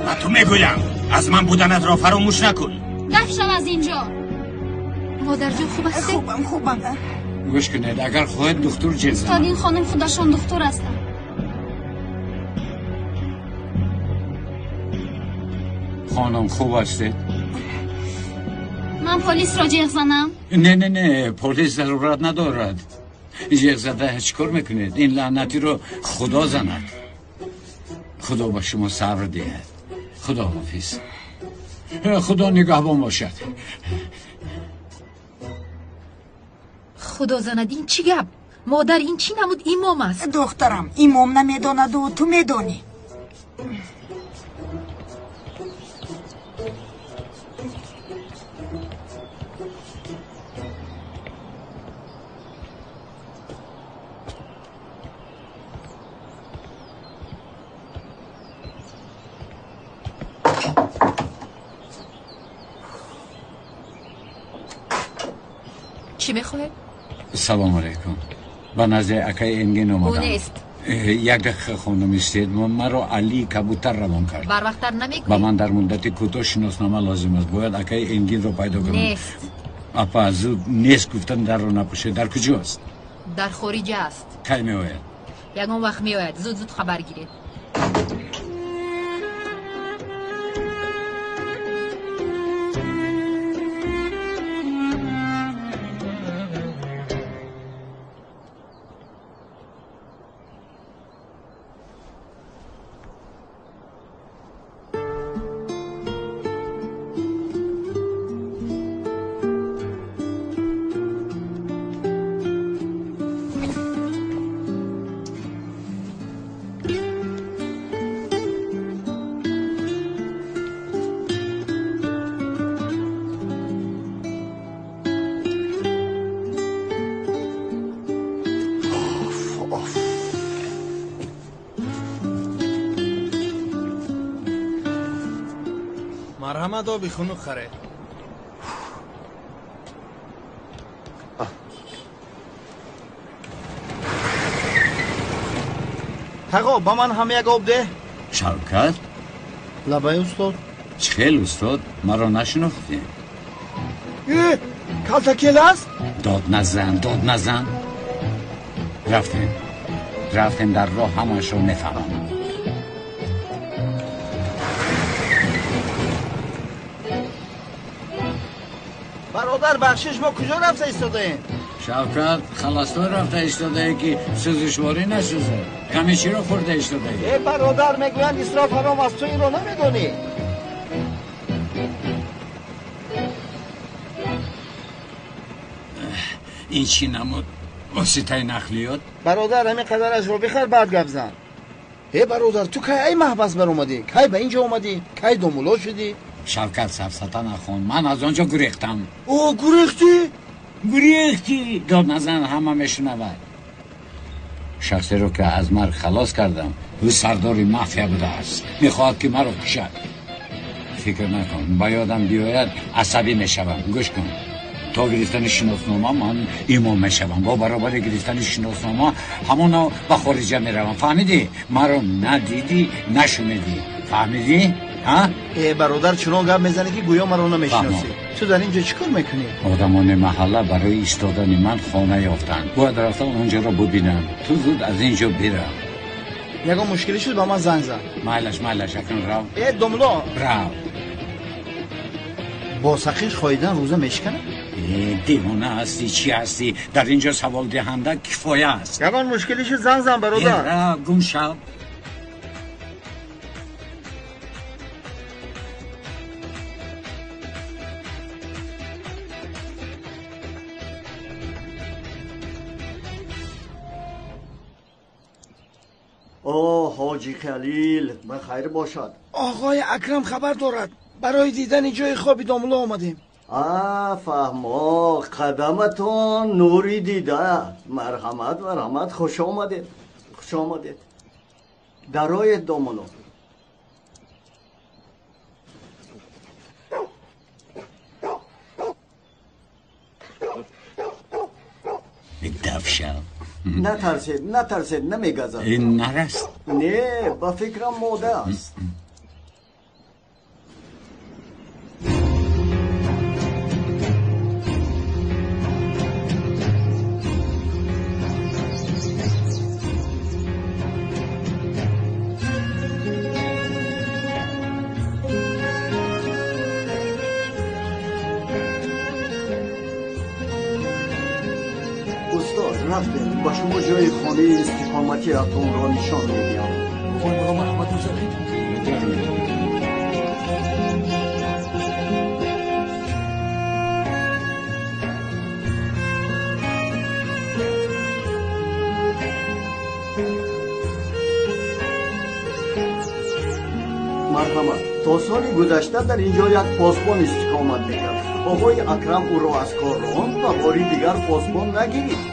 [SPEAKER 6] Ба ту мегӯям, аз ман буданатро фаромӯш накун.
[SPEAKER 4] Даф шав аз инҷо.
[SPEAKER 5] Модарҷон, хуб ҳастед?
[SPEAKER 9] Хубам, хубам.
[SPEAKER 14] Гӯш кунед, агар хоҳед духтур ҷеғ занам.
[SPEAKER 4] Устод, ин хонум худашон духтур ҳастанд.
[SPEAKER 14] Хонум, хуб ҳастед?
[SPEAKER 4] Ман полисро ҷеғ занам?
[SPEAKER 14] Не, не, не, полис зарурат надорад. Ҷеғ зада чӣ кор мекунед? Ин лаънатиро Худо занад. Худо ба шумо сабр диҳад. Худо ҳофиз. Худо нигаҳбон бошад.
[SPEAKER 5] Худо занад, ин чӣ гап? Модар, ин чӣ намуд имом аст?
[SPEAKER 9] Духтарам, имом намедонаду ту медонӣ.
[SPEAKER 5] Чӣ мехоҳед?
[SPEAKER 14] Салом алейкум. Ба назди акаи Энгин омадам.
[SPEAKER 5] Ӯ нест.
[SPEAKER 14] Як дақиқа, хонум, истед. Маро Али Кабутар равон кард.
[SPEAKER 5] Барвақттар намегӯӣ?
[SPEAKER 14] Ба ман дар муддати кӯтоҳ шиноснома лозим аст. Бояд акаи Энгинро пайдо кунам.
[SPEAKER 5] Нест.
[SPEAKER 14] Апа, зуд нест гуфтан дарро напӯшед. Дар куҷост?
[SPEAKER 5] Дар хориҷа аст.
[SPEAKER 14] Кай меояд?
[SPEAKER 5] Ягон вақт меояд. Зуд зуд хабар гиред.
[SPEAKER 17] марҳамат, оби хунук харед. Тағо, ба ман ҳам як об деҳ.
[SPEAKER 14] Шавкат?
[SPEAKER 17] Лабай, устод.
[SPEAKER 14] Чӣ хел, устод, маро нашинохтӣ?
[SPEAKER 16] Э, калтакел аст?
[SPEAKER 14] Дод назан, дод назан. Рафтем, рафтем, дар роҳ ҳамаашро мефаҳмам.
[SPEAKER 17] Бародар, бахшиш, мо куҷо рафта истодаем?
[SPEAKER 14] Шавкат, халастой рафта истодае, ки сӯзишворӣ насӯзад. Ғами чиро хӯрда истодаӣ?
[SPEAKER 17] Э, бародар, мегӯянд исроф ҳаром аст, ту инро намедонӣ?
[SPEAKER 14] Ин чӣ намуд воситаи нақлиёт?
[SPEAKER 17] Бародар, ҳамин қадарашро бихар, баъд гап зан. Э, бародар, ту кай ай маҳбас баромадӣ? Кай ба ин ҷо омадӣ? Кай домулло шудӣ?
[SPEAKER 14] Шавкат, сафсата нахон, ман аз он ҷо гурехтам.
[SPEAKER 17] О, гурехтӣ?
[SPEAKER 14] Гурехтӣ! Дод назан, ҳама мешунавад. Шахсеро ки аз марг халос кардам, ӯ сардори мафия будааст, мехоҳад ки маро кушад. Фикр накун, ба ёдам биёяд, асабӣ мешавам. Гӯш кун, то гирифтани шиноснома ман имом мешавам. Бо баробари гирифтани шиноснома ҳамоно ба хориҷа меравам. Фаҳмидӣ? Маро надидӣ, нашунидӣ. Фаҳмидӣ?
[SPEAKER 17] Э, бародар, чунон гап мезанӣ, ки гӯё маро намешиносӣ. Ту дар ин ҷо чӣ кор мекунӣ?
[SPEAKER 14] Одамони маҳалла барои истодани ман хона ёфтанд. Бояд рафта онҷоро бубинам. Ту зуд аз ин ҷо бирав.
[SPEAKER 17] Ягон мушкилӣ шуд, ба ман занг зан.
[SPEAKER 14] Майлаш, майлаш, акнун рав.
[SPEAKER 17] Э, домулло.
[SPEAKER 14] Рав.
[SPEAKER 17] Бо сақиш хоидан рӯза мешиканад?
[SPEAKER 14] Э, девона ҳастӣ, чӣ ҳастӣ? Дар ин ҷо саволдиҳанда кифоя аст.
[SPEAKER 17] Ягон мушкилӣ шуд, занг зан, бародар.
[SPEAKER 14] Э, рав, гум шав.
[SPEAKER 10] О, ҳоҷи Халил, ба хайр бошад.
[SPEAKER 16] Оғои Акрам хабар дорад. Барои дидани ҷои хоби домулло омадем.
[SPEAKER 10] А, фаҳмо, қадаматон нури дида. Марҳамат, марҳамат, хуш омадед, хуш омадед. Дароед, домулло.
[SPEAKER 14] Дафшав.
[SPEAKER 10] Натарсед, натарсед, намегазад.
[SPEAKER 14] Ин нар аст?
[SPEAKER 10] Не, ба фикрам мода аст. Рафтем, ба шумо ҷои хонаи истиқоматиатонро нишон медиҳам.
[SPEAKER 1] Оғои мулло, марҳамат, гузаред.
[SPEAKER 10] Марҳамат, то соли гузашта дар ин ҷо як посбон истиқомат мекард. Оғои Акрам ӯро аз кор ронд ва бори дигар посбон нагирифт.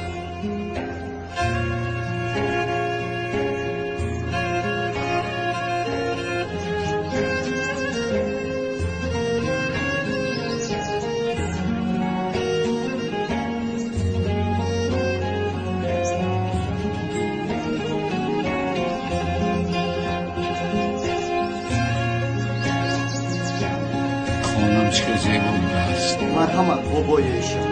[SPEAKER 14] Хонам чӣ зебо будааст.
[SPEAKER 10] Марҳамат, бобои эшон.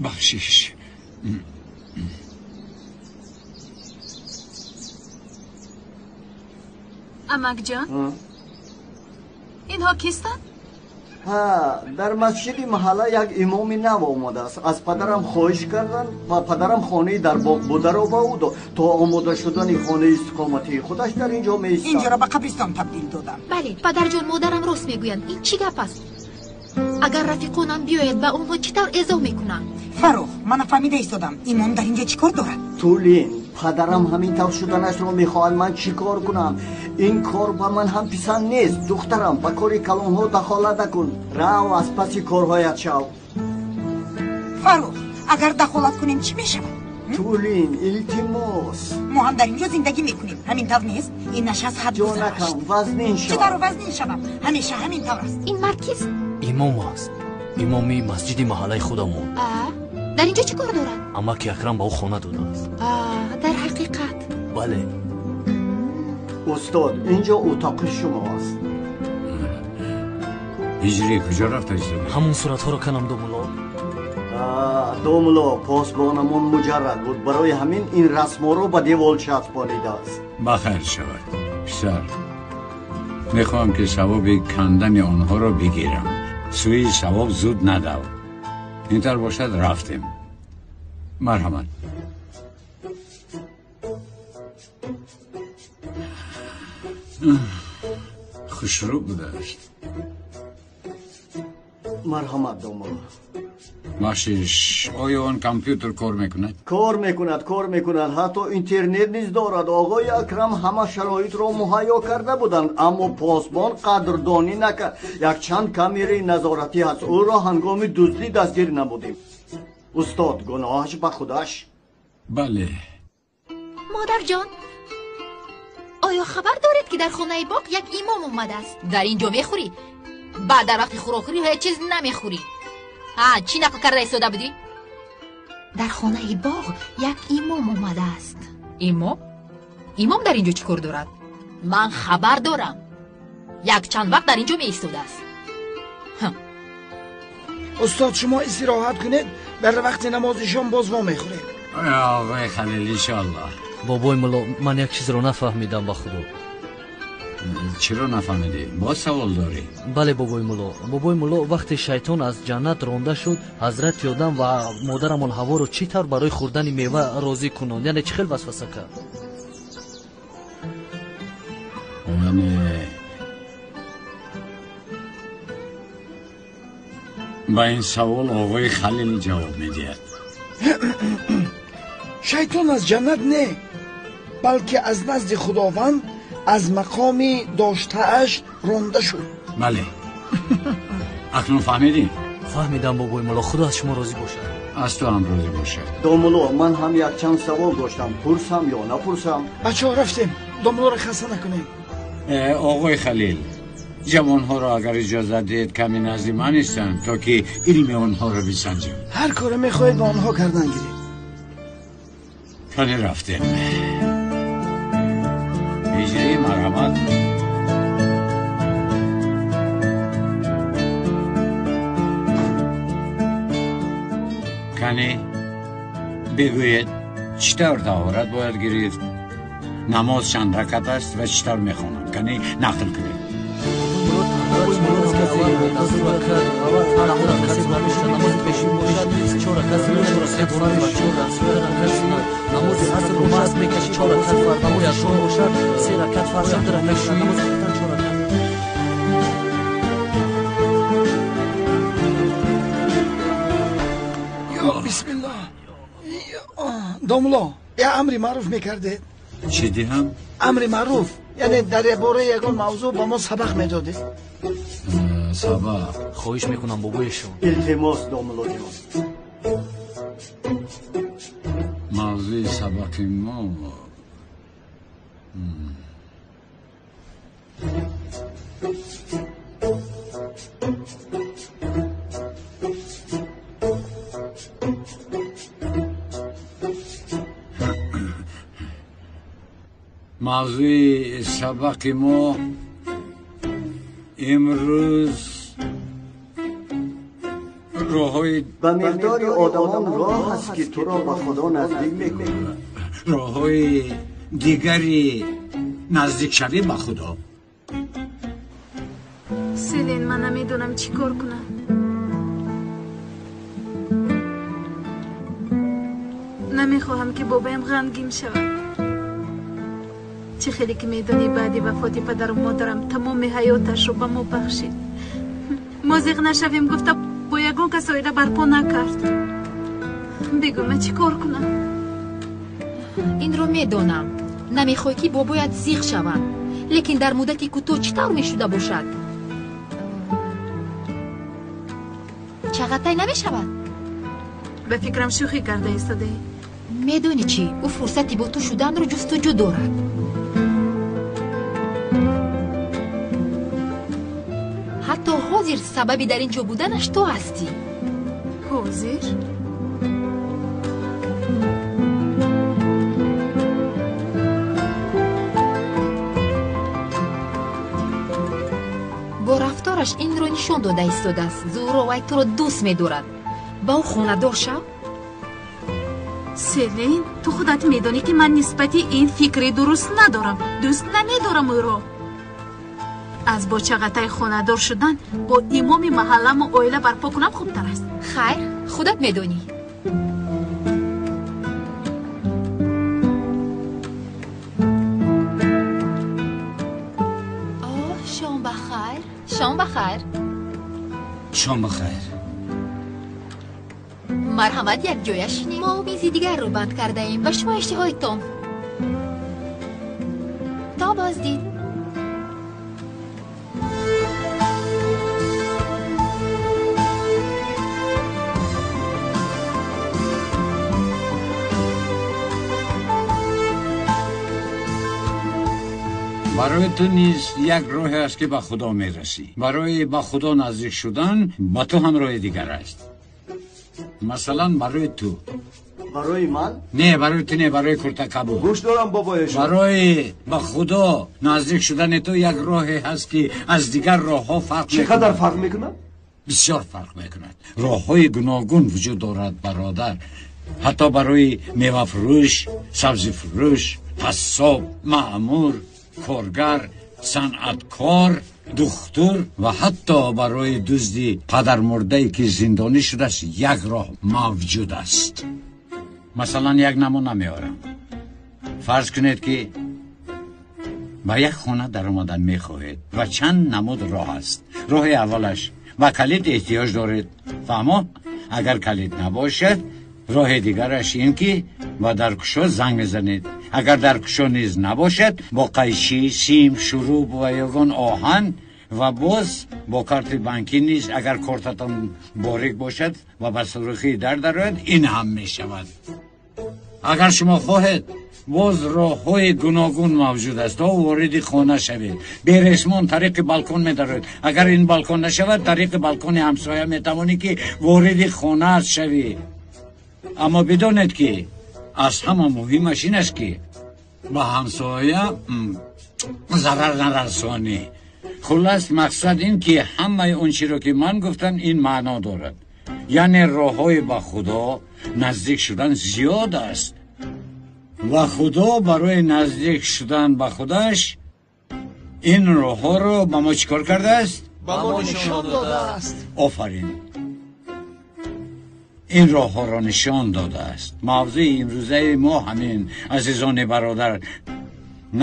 [SPEAKER 14] Бахшиш.
[SPEAKER 4] Амакҷон, инҳо кистанд?
[SPEAKER 10] Ҳа, дар масҷиди маҳалла як имоми нав омадааст. Аз падарам хоҳиш карданд ва падарам хонаи дар боғ бударо ба ӯ дод. То омода шудани хонаи истиқоматии худаш дар ин ҷо меистад.
[SPEAKER 9] Инҷоро ба қабристон табдил додам.
[SPEAKER 5] Бале, падарҷон, модарам рост мегӯянд. Ин чӣ гап аст? Агар рафиқонам биёяд, ба онҳо чӣ тавр эзо мекунам?
[SPEAKER 9] Фаррух, ман нафаҳмида истодам. Имом дар инҷо чӣ кор дорад?
[SPEAKER 10] Тулин, падарам ҳамин тавр шуданашро мехоҳад. Ман чӣ кор кунам? Ин кор ба ман ҳам писанд нест. Духтарам, ба кори калонҳо дахолат накун. Рав, аз паси корҳоят шав.
[SPEAKER 9] Фаррух, агар дахолат кунем чӣ мешавад?
[SPEAKER 10] Тулин, илтимос.
[SPEAKER 9] Мо ҳам дар инҷо зиндагӣ мекунем. Ҳамин тавр нест? Ин наш аз ҳад гузашт.
[SPEAKER 10] Ҷонакам, вазнин шав.
[SPEAKER 9] Чӣ тавр вазнин шавам? Ҳамеша ҳамин тавр аст.
[SPEAKER 5] Ин мард кист?
[SPEAKER 13] Имом аст. Имоми масҷиди маҳаллаи худамон.
[SPEAKER 5] Дар инҷо чӣ кор дорад?
[SPEAKER 13] Амаки Акрам ба ӯ хона додааст.
[SPEAKER 5] Дар ҳақиқат?
[SPEAKER 13] Бале.
[SPEAKER 10] Устод, инҷо утоқи шумо аст.
[SPEAKER 14] Ҳиҷрӣ куҷо рафта истода?
[SPEAKER 13] Ҳамон суратҳоро канам, домулло.
[SPEAKER 10] Домулло, посбонамон муҷаррад буд. Барои ҳамин ин расмҳоро ба девол часпонидааст.
[SPEAKER 14] Ба хайр шавад, писар. Мехоҳам ки савоби кандани онҳоро бигирам. Сӯи савоб зуд надав. Ин тавр бошад, рафтем. Марҳамат. Хушрӯ будааст.
[SPEAKER 10] Марҳамат, домулло.
[SPEAKER 14] Бахшиш, оё он компютер кор мекунад?
[SPEAKER 10] Кор мекунад, кор мекунад. Ҳатто интернет низ дорад. Оғои Акрам ҳама шароитро муҳайё карда буданд, аммо посбон қадрдонӣ накард. Якчанд камераи назоратӣ ҳаст. Ӯро ҳангоми дуздӣ дастгир намудем. Устод, гуноҳаш ба худаш.
[SPEAKER 14] Бале.
[SPEAKER 5] Модарҷон, оё хабар доред, ки дар хонаи боғ як имом омадааст? Дар ин ҷо мехӯрӣ, баъд дар вақти хӯрокхӯрӣ ҳеҷ чиз намехӯрӣ. Ҳа, чӣ нақл карда истода будӣ? Дар хонаи боғ як имом омадааст. Имом? Имом дар ин ҷо чӣ кор дорад? Ман хабар дорам. Якчанд вақт дар ин ҷо меистодааст.
[SPEAKER 16] Устод, шумо истироҳат кунед, дар вақти намози шом боз во мехӯрем.
[SPEAKER 14] Оғои Халил, иншоаллоҳ.
[SPEAKER 13] Бобои мулло, ман як чизро нафаҳмидам ба худо.
[SPEAKER 14] Чиро нафаҳмидӣ? Боз савол дорӣ?
[SPEAKER 13] Бале, бобои мулло. Бобои мулло, вақте шайтон аз ҷаннат ронда шуд, ҳазрати Одам ва модарамон Ҳаворо чӣ тавр барои хӯрдани мева розӣ кунонд? Яъне чӣ хел васваса кард?
[SPEAKER 14] Яъне ба ин савол оғои Халил ҷавоб медиҳад.
[SPEAKER 16] Шайтон аз ҷаннат не, балки аз назди Худованд аз мақоми доштааш ронда шуд.
[SPEAKER 14] Бале. Акнун фаҳмидӣ?
[SPEAKER 13] Фаҳмидам, бобои мулло. Худо аз шумо розӣ бошад.
[SPEAKER 14] Аз ту ҳам розӣ бошад.
[SPEAKER 10] Домулло, ман ҳам якчанд савол доштам. Пурсам ё напурсам?
[SPEAKER 16] Бачаҳо, рафтем. Домуллоро хаста накунем.
[SPEAKER 14] Оғои Халил, ҷавонҳоро агар иҷозат диҳед, каме назди ман истанд, то ки илми онҳоро бисанҷам.
[SPEAKER 16] Ҳар коре мехоҳед ба онҳо кардан гиред.
[SPEAKER 14] Кане рафтем. Ҳиҷрӣ, марҳамат. Кане бигӯед, чӣ тавр таҳорат бояд гирифт? Намоз чанд ракат аст ва чӣ тавр мехонанд? Кане нақл кунед.
[SPEAKER 16] Ё бисмиллоҳ. Домулло, я амри маъруф мекардед?
[SPEAKER 14] Чӣ диҳам?
[SPEAKER 16] Амри маъруф, яъне дар бораи ягон мавзӯъ ба мо сабақ медодед.
[SPEAKER 14] Сабақ?
[SPEAKER 13] Хоҳиш мекунам, бобоешон.
[SPEAKER 10] Илтимос, домуллоҷон.
[SPEAKER 14] Мавзӯи сабақи мо Мавзӯи сабақи мо имрӯз роҳҳои
[SPEAKER 10] ба миқдори одамон роҳ аст, ки туро ба Худо наздик мекунад.
[SPEAKER 14] Роҳҳои дигари наздикшавӣ ба Худо.
[SPEAKER 4] Селин, ман намедонам чӣ кор кунам. Намехоҳам, ки бобоям ғамгин шавад. Чӣ хеле ки медонӣ, баъди вафоти падару модарам тамоми ҳаёташро ба мо бахшид. Мо зиқ нашавем гуфта бо ягон кас оила барпо накард. Бигӯ, ман чӣ кор кунам?
[SPEAKER 5] Инро медонам. Намехоҳӣ, ки бобоят зиқ шаванд, лекин дар муддати кӯтоҳ чӣ тавр мешуда бошад? Чағатай намешавад?
[SPEAKER 4] Ба фикрам, шӯхӣ карда истодаӣ.
[SPEAKER 5] Медонӣ чӣ, ӯ фурсати бо ту шуданро ҷустуҷӯ дорад. Ҳатто ҳозир сабаби дар ин ҷо буданаш ту ҳастӣ.
[SPEAKER 4] Ҳозир?
[SPEAKER 5] Бо рафтораш инро нишон дода истодааст. Зуҳро, вай туро дӯст медорад. Ба ӯ хонадор шав.
[SPEAKER 4] Селин, ту худат медонӣ, ки ман нисбати ин фикри дуруст надорам. Дӯст намедорам ӯро. Аз бо Чағатай хонадор шудан бо имоми маҳалламу оила барпо кунам хубтар аст.
[SPEAKER 5] Хайр, худат медонӣ. Оҳ, шом ба хайр, шом ба хайр.
[SPEAKER 6] Шом ба хайр.
[SPEAKER 5] Марҳамат, якҷоя шинед. Мо мизи дигарро банд кардаем. Ба шумо иштиҳои том. То боздид.
[SPEAKER 14] Барои ту низ як роҳе аст, ки ба Худо мерасӣ. Барои ба Худо наздик шудан ба ту ҳам роҳи дигар аст. Масалан, барои ту.
[SPEAKER 10] Барои ман?
[SPEAKER 14] Не, барои ту не, барои куртакабуд.
[SPEAKER 12] Гӯш дорам, бобоешон.
[SPEAKER 14] Барои ба Худо наздик шудани ту як роҳе ҳаст, ки аз дигар роҳҳо фарқ
[SPEAKER 12] чӣ қадар фарқ мекунад?
[SPEAKER 14] Бисёр фарқ мекунад. Роҳҳои гуногун вуҷуд дорад, бародар. Ҳатто барои мевафурӯш, сабзифурӯш, қассоб, маъмур, коргар, санъаткор, духтур ва ҳатто барои дузди падармурдае, ки зиндонӣ шудааст, як роҳ мавҷуд аст. Масалан, як намуна меорам. Фарз кунед, ки ба як хона даромадан мехоҳед ва чанд намуд роҳ аст. Роҳи аввалаш: ба калид эҳтиёҷ доред, фаҳмо? Агар калид набошад, роҳи дигараш ин ки ба даркушо занг мезанед. Агар даркушо низ набошад, бо қайчи, сим, шуруб ва ягон оҳан ва боз бо карти бонкӣ низ, агар кортатон борик бошад ва ба сурӯхии дар дарояд, ин ҳам мешавад. Агар шумо хоҳед, боз роҳҳои гуногун мавҷуд аст, то вориди хона шавед. Бересмон тариқи балкон медароед. Агар ин балкон нашавад, тариқи балкони ҳамсоя метавонӣ, ки вориди хона шавӣ. Аммо бидонед, ки аз ҳама муҳимаш ин аст, ки ба ҳамсоя зарар нарасонӣ. Хуллас, мақсад ин ки ҳамаи он чиро, ки ман гуфтам, ин маъно дорад, яъне роҳҳои ба Худо наздик шудан зиёд аст ва Худо барои наздик шудан ба худаш ин роҳҳоро ба мо чӣ кор кардааст?
[SPEAKER 16] Ба мо нишон додааст.
[SPEAKER 14] Офарин, ин роҳҳоро нишон додааст. Мавзӯи имрӯзаи мо ҳамин, азизони бародар.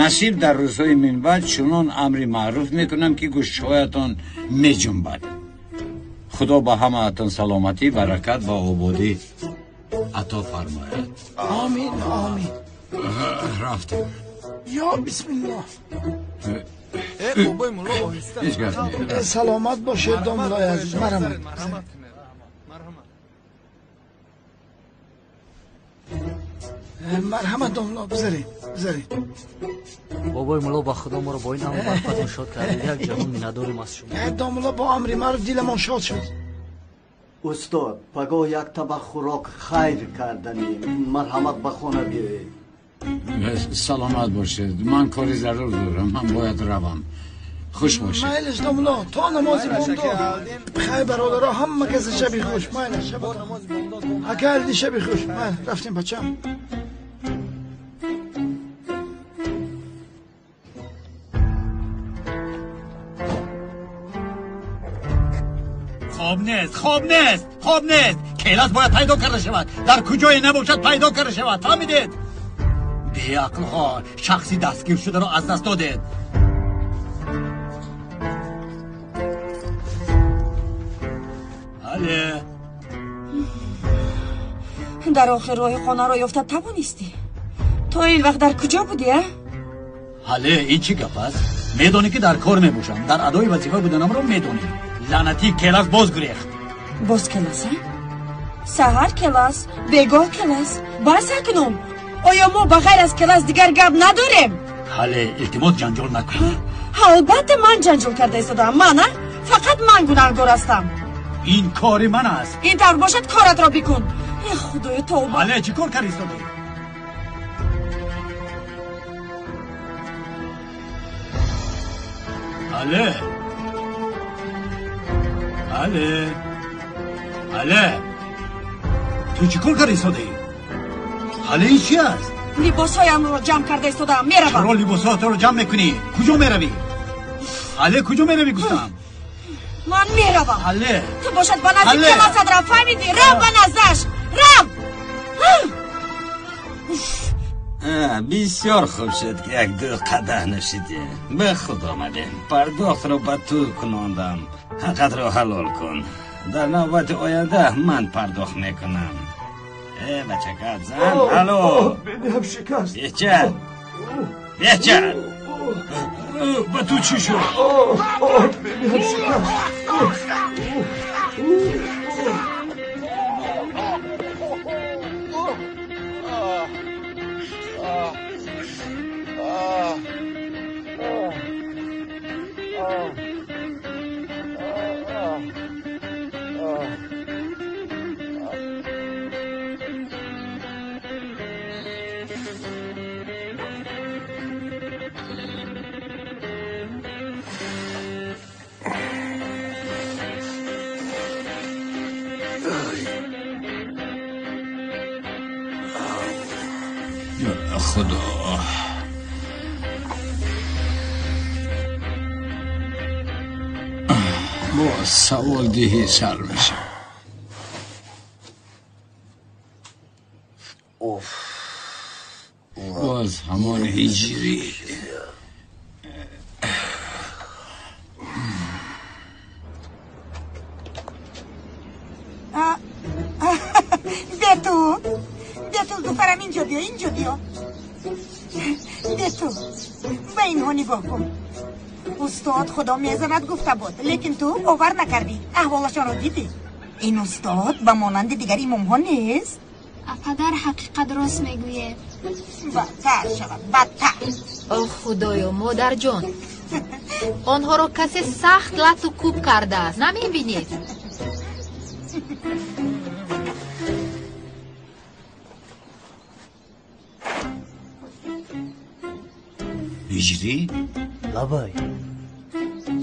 [SPEAKER 14] Насиб дар рӯзҳои минбаъд чунон амри маъруф мекунам, ки гӯшҳоятон меҷунбад. Худо ба ҳамаатон саломатӣ, баракат ва ободӣ ато фармояд.
[SPEAKER 16] Омин, омин.
[SPEAKER 14] Рафтем.
[SPEAKER 16] Ё бисмиллоҳ.
[SPEAKER 7] Бобои мулло, оҳиста.
[SPEAKER 14] Ҳеҷ гап не.
[SPEAKER 16] Саломат бошед, домлои азиз, марҳамат. Марҳамат, домло, бизаред, бизаред.
[SPEAKER 13] Бобои мулло, ба Худо, моро бо ин амр барфатон шод кардед. Як ҷаҳон миннатдорем аз шумо.
[SPEAKER 16] Домло, бо амри маъруф диламон шод шуд.
[SPEAKER 10] Устод, пагоҳ як табақ хӯрок хайр карданем. Марҳамат, ба хона биёед.
[SPEAKER 14] Саломат бошед. Ман кори зарур дорам. Ман бояд равам. Хуш бошед.
[SPEAKER 16] Майлаш домла, то намози бомдод. Хай бародаро, ҳама кас шаби хуш. Майлаш ака Алди, шаби хуш. Майл, рафтем бачам.
[SPEAKER 1] Хоб нест, хоб нест, хоб нест. Келас бояд пайдо карда шавад. Дар куҷое набошад пайдо карда шавад. Фаҳмидед? Беақлҳо, шахси дастгир шударо аз даст додед. Ҳале.
[SPEAKER 8] Дар охир роҳи хонаро ёфта тавонистӣ? То ин вақт дар куҷо будӣ, а?
[SPEAKER 1] Ҳале, ин чӣ гап аст? Медонӣ ки дар кор мебошам. Дар адои вазифа буданамро медонӣ. Лаънатӣ Келас боз гурехт.
[SPEAKER 8] Боз Келас, а? Саҳар Келас, бегоҳ Келас. Бас акнун. Оё мо ба ғайр аз Келас дигар гап надорем?
[SPEAKER 1] Ҳале, илтимос ҷанҷол накун.
[SPEAKER 8] Албатта ман ҷанҷол карда истодаам. Ман, а? Фақат ман гунаҳгор ҳастам.
[SPEAKER 1] Ин кори ман аст.
[SPEAKER 8] Ин тавр бошад коратро бикун. Э худоё, тавба.
[SPEAKER 1] Ҳале, чӣ кор карда истодаӣ? Ҳале. Ҳале. Ҳале. Ту чӣ кор карда истодаӣ? Ҳале, ин чӣ аст?
[SPEAKER 8] Либосҳоямро ҷамъ карда истодаам. Меравам.
[SPEAKER 1] Чаро либосҳоятро ҷамъ мекунӣ? Куҷо меравӣ? Ҳале, куҷо меравӣ гуфтам?
[SPEAKER 8] Ман меравам.
[SPEAKER 1] Ҳале.
[SPEAKER 8] Ту бошад ба назди Келасат рав, фаҳмидӣ? Рав ба наздаш. Рав.
[SPEAKER 6] Бисёр хуб шуд ки як ду қадаҳ нӯшидӣ. Ба худ омадем. Пардохтро ба ту кунондам. Ҳаққатро ҳалол кун. Дар навбати оянда ман пардохт мекунам. Э, бачакат зан. Алло.
[SPEAKER 12] Бинам шикаст.
[SPEAKER 6] Беҳча. Беҳча.
[SPEAKER 14] Ба ту чӣ шуд?
[SPEAKER 12] Бинам шикаст.
[SPEAKER 14] Худо. Боз савол диҳӣ сар мешавад. Боз ҳамон ҳиҷрӣ.
[SPEAKER 9] Бету, Бету, духтарам, инҷо биё, инҷо биё. Бету, ба инҳо нигоҳ кун. Устод худо мезанад гуфта буд, лекин ту бовар накардӣ. Аҳволашонро дидӣ? Ин устод ба монанди дигар имомҳо нест.
[SPEAKER 18] Падар ҳақиқат рост мегӯяд.
[SPEAKER 9] Бадтар шавад, бадтар.
[SPEAKER 5] О худоё, модарҷон, онҳоро касе сахт лату кӯб кардааст. Намебинед?
[SPEAKER 14] Ҳиҷрӣ?
[SPEAKER 10] Лабай.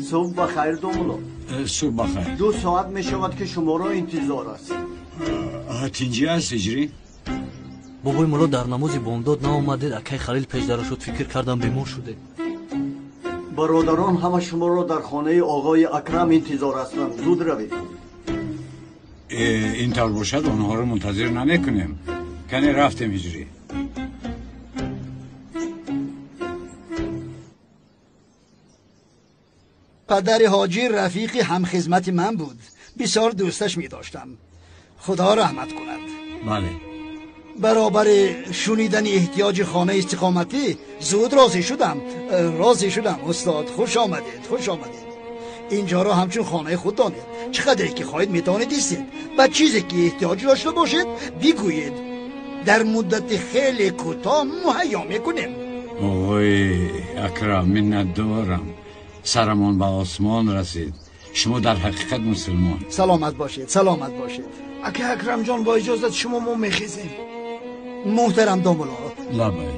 [SPEAKER 10] Субҳ ба хайр, домулло.
[SPEAKER 14] Субҳ ба хайр.
[SPEAKER 10] 2 соат мешавад ки шуморо интизор аст.
[SPEAKER 14] Тинҷӣ аст ҳиҷрӣ?
[SPEAKER 13] Бобои мулло, дар намози бомдод наомадед. Акай Халил пешдара шуд, фикр кардам бемор шудед.
[SPEAKER 10] Бародарон ҳама шуморо дар хонаи оғои Акрам интизор ҳастанд. Зуд равед.
[SPEAKER 14] Ин тавр бошад онҳоро мунтазир намекунем. Кане рафтем ҳиҷрӣ.
[SPEAKER 19] Падари ҳоҷӣ рафиқи ҳамхизмати ман буд. Бисёр дӯсташ медоштам. Худо раҳмат кунад.
[SPEAKER 14] Бале.
[SPEAKER 19] Баробари шунидани эҳтиёҷи хонаи истиқоматӣ зуд розӣ шудам. Розӣ шудам устод. Хуш омадед, хуш омадед. Инҷоро ҳамчун хонаи худ донед. Чӣ қадре ки хоҳед метавонед истед. Ба чизе ки эҳтиёҷ дошта бошед бигӯед. Дар муддати хеле кӯтоҳ муҳайё мекунем.
[SPEAKER 14] Оғои Акрам, миннатдорам. Сарамон ба осмон расид. Шумо дар ҳақиқат мусулмон.
[SPEAKER 19] Саломат бошед, саломат бошед.
[SPEAKER 16] Ака Акрамҷон, бо иҷозат шумо мо мехезем.
[SPEAKER 19] Муҳтарам домулло.
[SPEAKER 14] Лабай.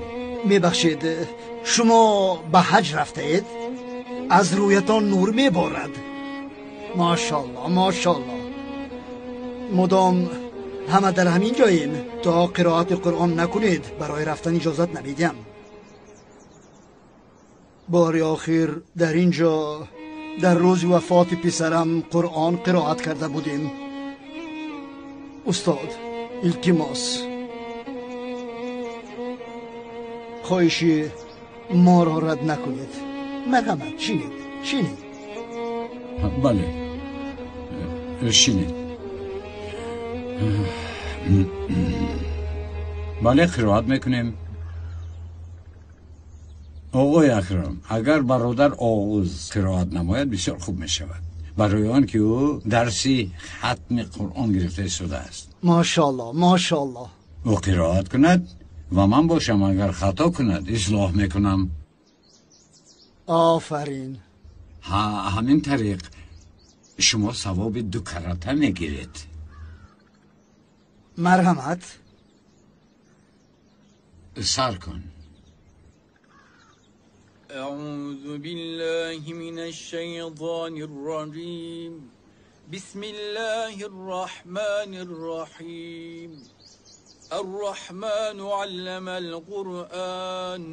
[SPEAKER 19] Мебахшед, шумо ба ҳаҷ рафтаед? Аз рӯятон нур меборад. Мошалло, мошалло. Мудом ҳама дар ҳамин ҷоем. То қироати Қуръон накунед, барои рафтан иҷозат намедиҳам. Бори охир дар ин ҷо дар рӯзи вафоти писарам Қуръон қироат карда будем. Устод, илтимос, хоҳиши моро рад накунед. Марҳамат, шинед, шинед.
[SPEAKER 14] Бале, шинед. Бале, қироат мекунем. Оғои Акрам, агар бародар Оғуз қироат намояд, бисёр хуб мешавад. Барои он ки ӯ дарси хатми Қуръон гирифта истодааст.
[SPEAKER 19] Мошалло, мошалло.
[SPEAKER 14] Ӯ қироат кунад ва ман бошам, агар хато кунад, ислоҳ мекунам.
[SPEAKER 19] Офарин.
[SPEAKER 14] Ҳа, ҳамин тариқ шумо савоби ду карата мегиред.
[SPEAKER 19] Марҳамат.
[SPEAKER 14] Сар кун.
[SPEAKER 20] أعوذ بالله من الشيطان الرجيم. بسم الله الرحمن الرحيم. الرحمن علم القرآن.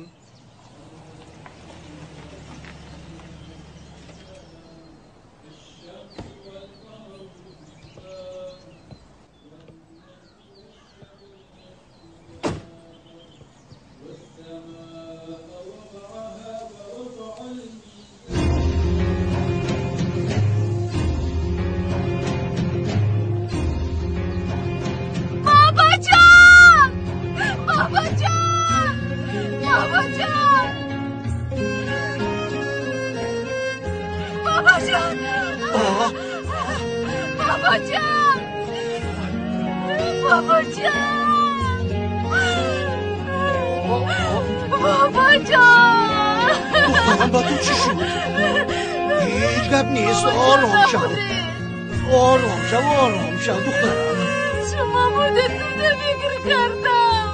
[SPEAKER 4] Шумо будед, фикр кардам.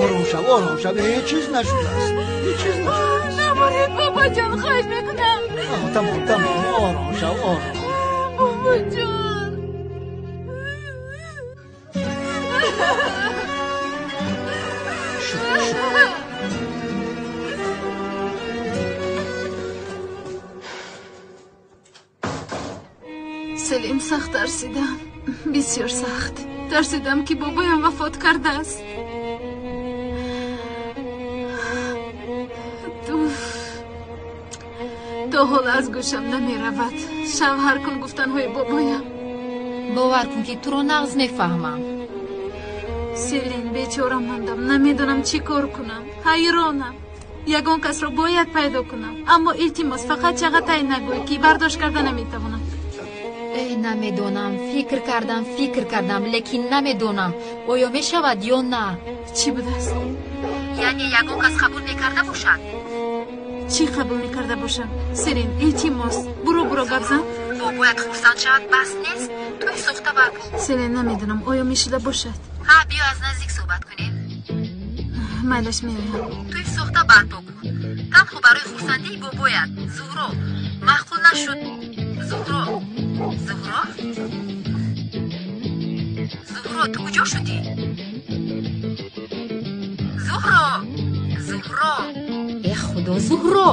[SPEAKER 19] Ором шав, ором шав, ҳеҷ чиз нашудааст, ҳеҷ чиз нашудааст.
[SPEAKER 4] Намуред, бобоҷон, хоҳиш мекунам.
[SPEAKER 19] Тамом, тамом, ором шав, ором.
[SPEAKER 4] Бобоҷон.
[SPEAKER 19] Шуд, шуд.
[SPEAKER 4] Селим, сахт тарсидам, бисёр сахт тарсидам, ки бобоям вафот кардааст. То ҳол аз гӯшам намеравад шавҳар кун гуфтанҳои бобоям.
[SPEAKER 5] Бовар кун, ки туро нағз мефаҳмам.
[SPEAKER 4] Селин, бечора мондам, намедонам чӣ кор кунам, ҳайронам. Ягон касро бояд пайдо кунам, аммо илтимос, фақат чағатай нагӯй, ки бардошт карда наметавонам.
[SPEAKER 5] Эй, намедонам, фикр кардам, фикр кардам, лекин намедонам, оё мешавад ё на.
[SPEAKER 4] Чӣ будааст?
[SPEAKER 5] Яъне ягон кас қабул мекарда бошад?
[SPEAKER 4] Чӣ қабул мекарда бошам? Селин, илтимос, буро, буро, гап зан.
[SPEAKER 5] Бобоят хурсанд шавад, бас нест? Тӯй сохта барпо.
[SPEAKER 4] Селин, намедонам, оё мешуда бошад?
[SPEAKER 5] Ҳа, биё аз наздик суҳбат кунем.
[SPEAKER 4] Майлаш, меоям.
[SPEAKER 5] Тӯй сохта барпо кун, танҳо барои хурсандии бобоят. Зуҳро, маъқул нашуд. Зуҳро, Зуҳро, Зуҳро, ту куҷо шудӣ? Зуҳро, Зуҳро, э худо, Зуҳро.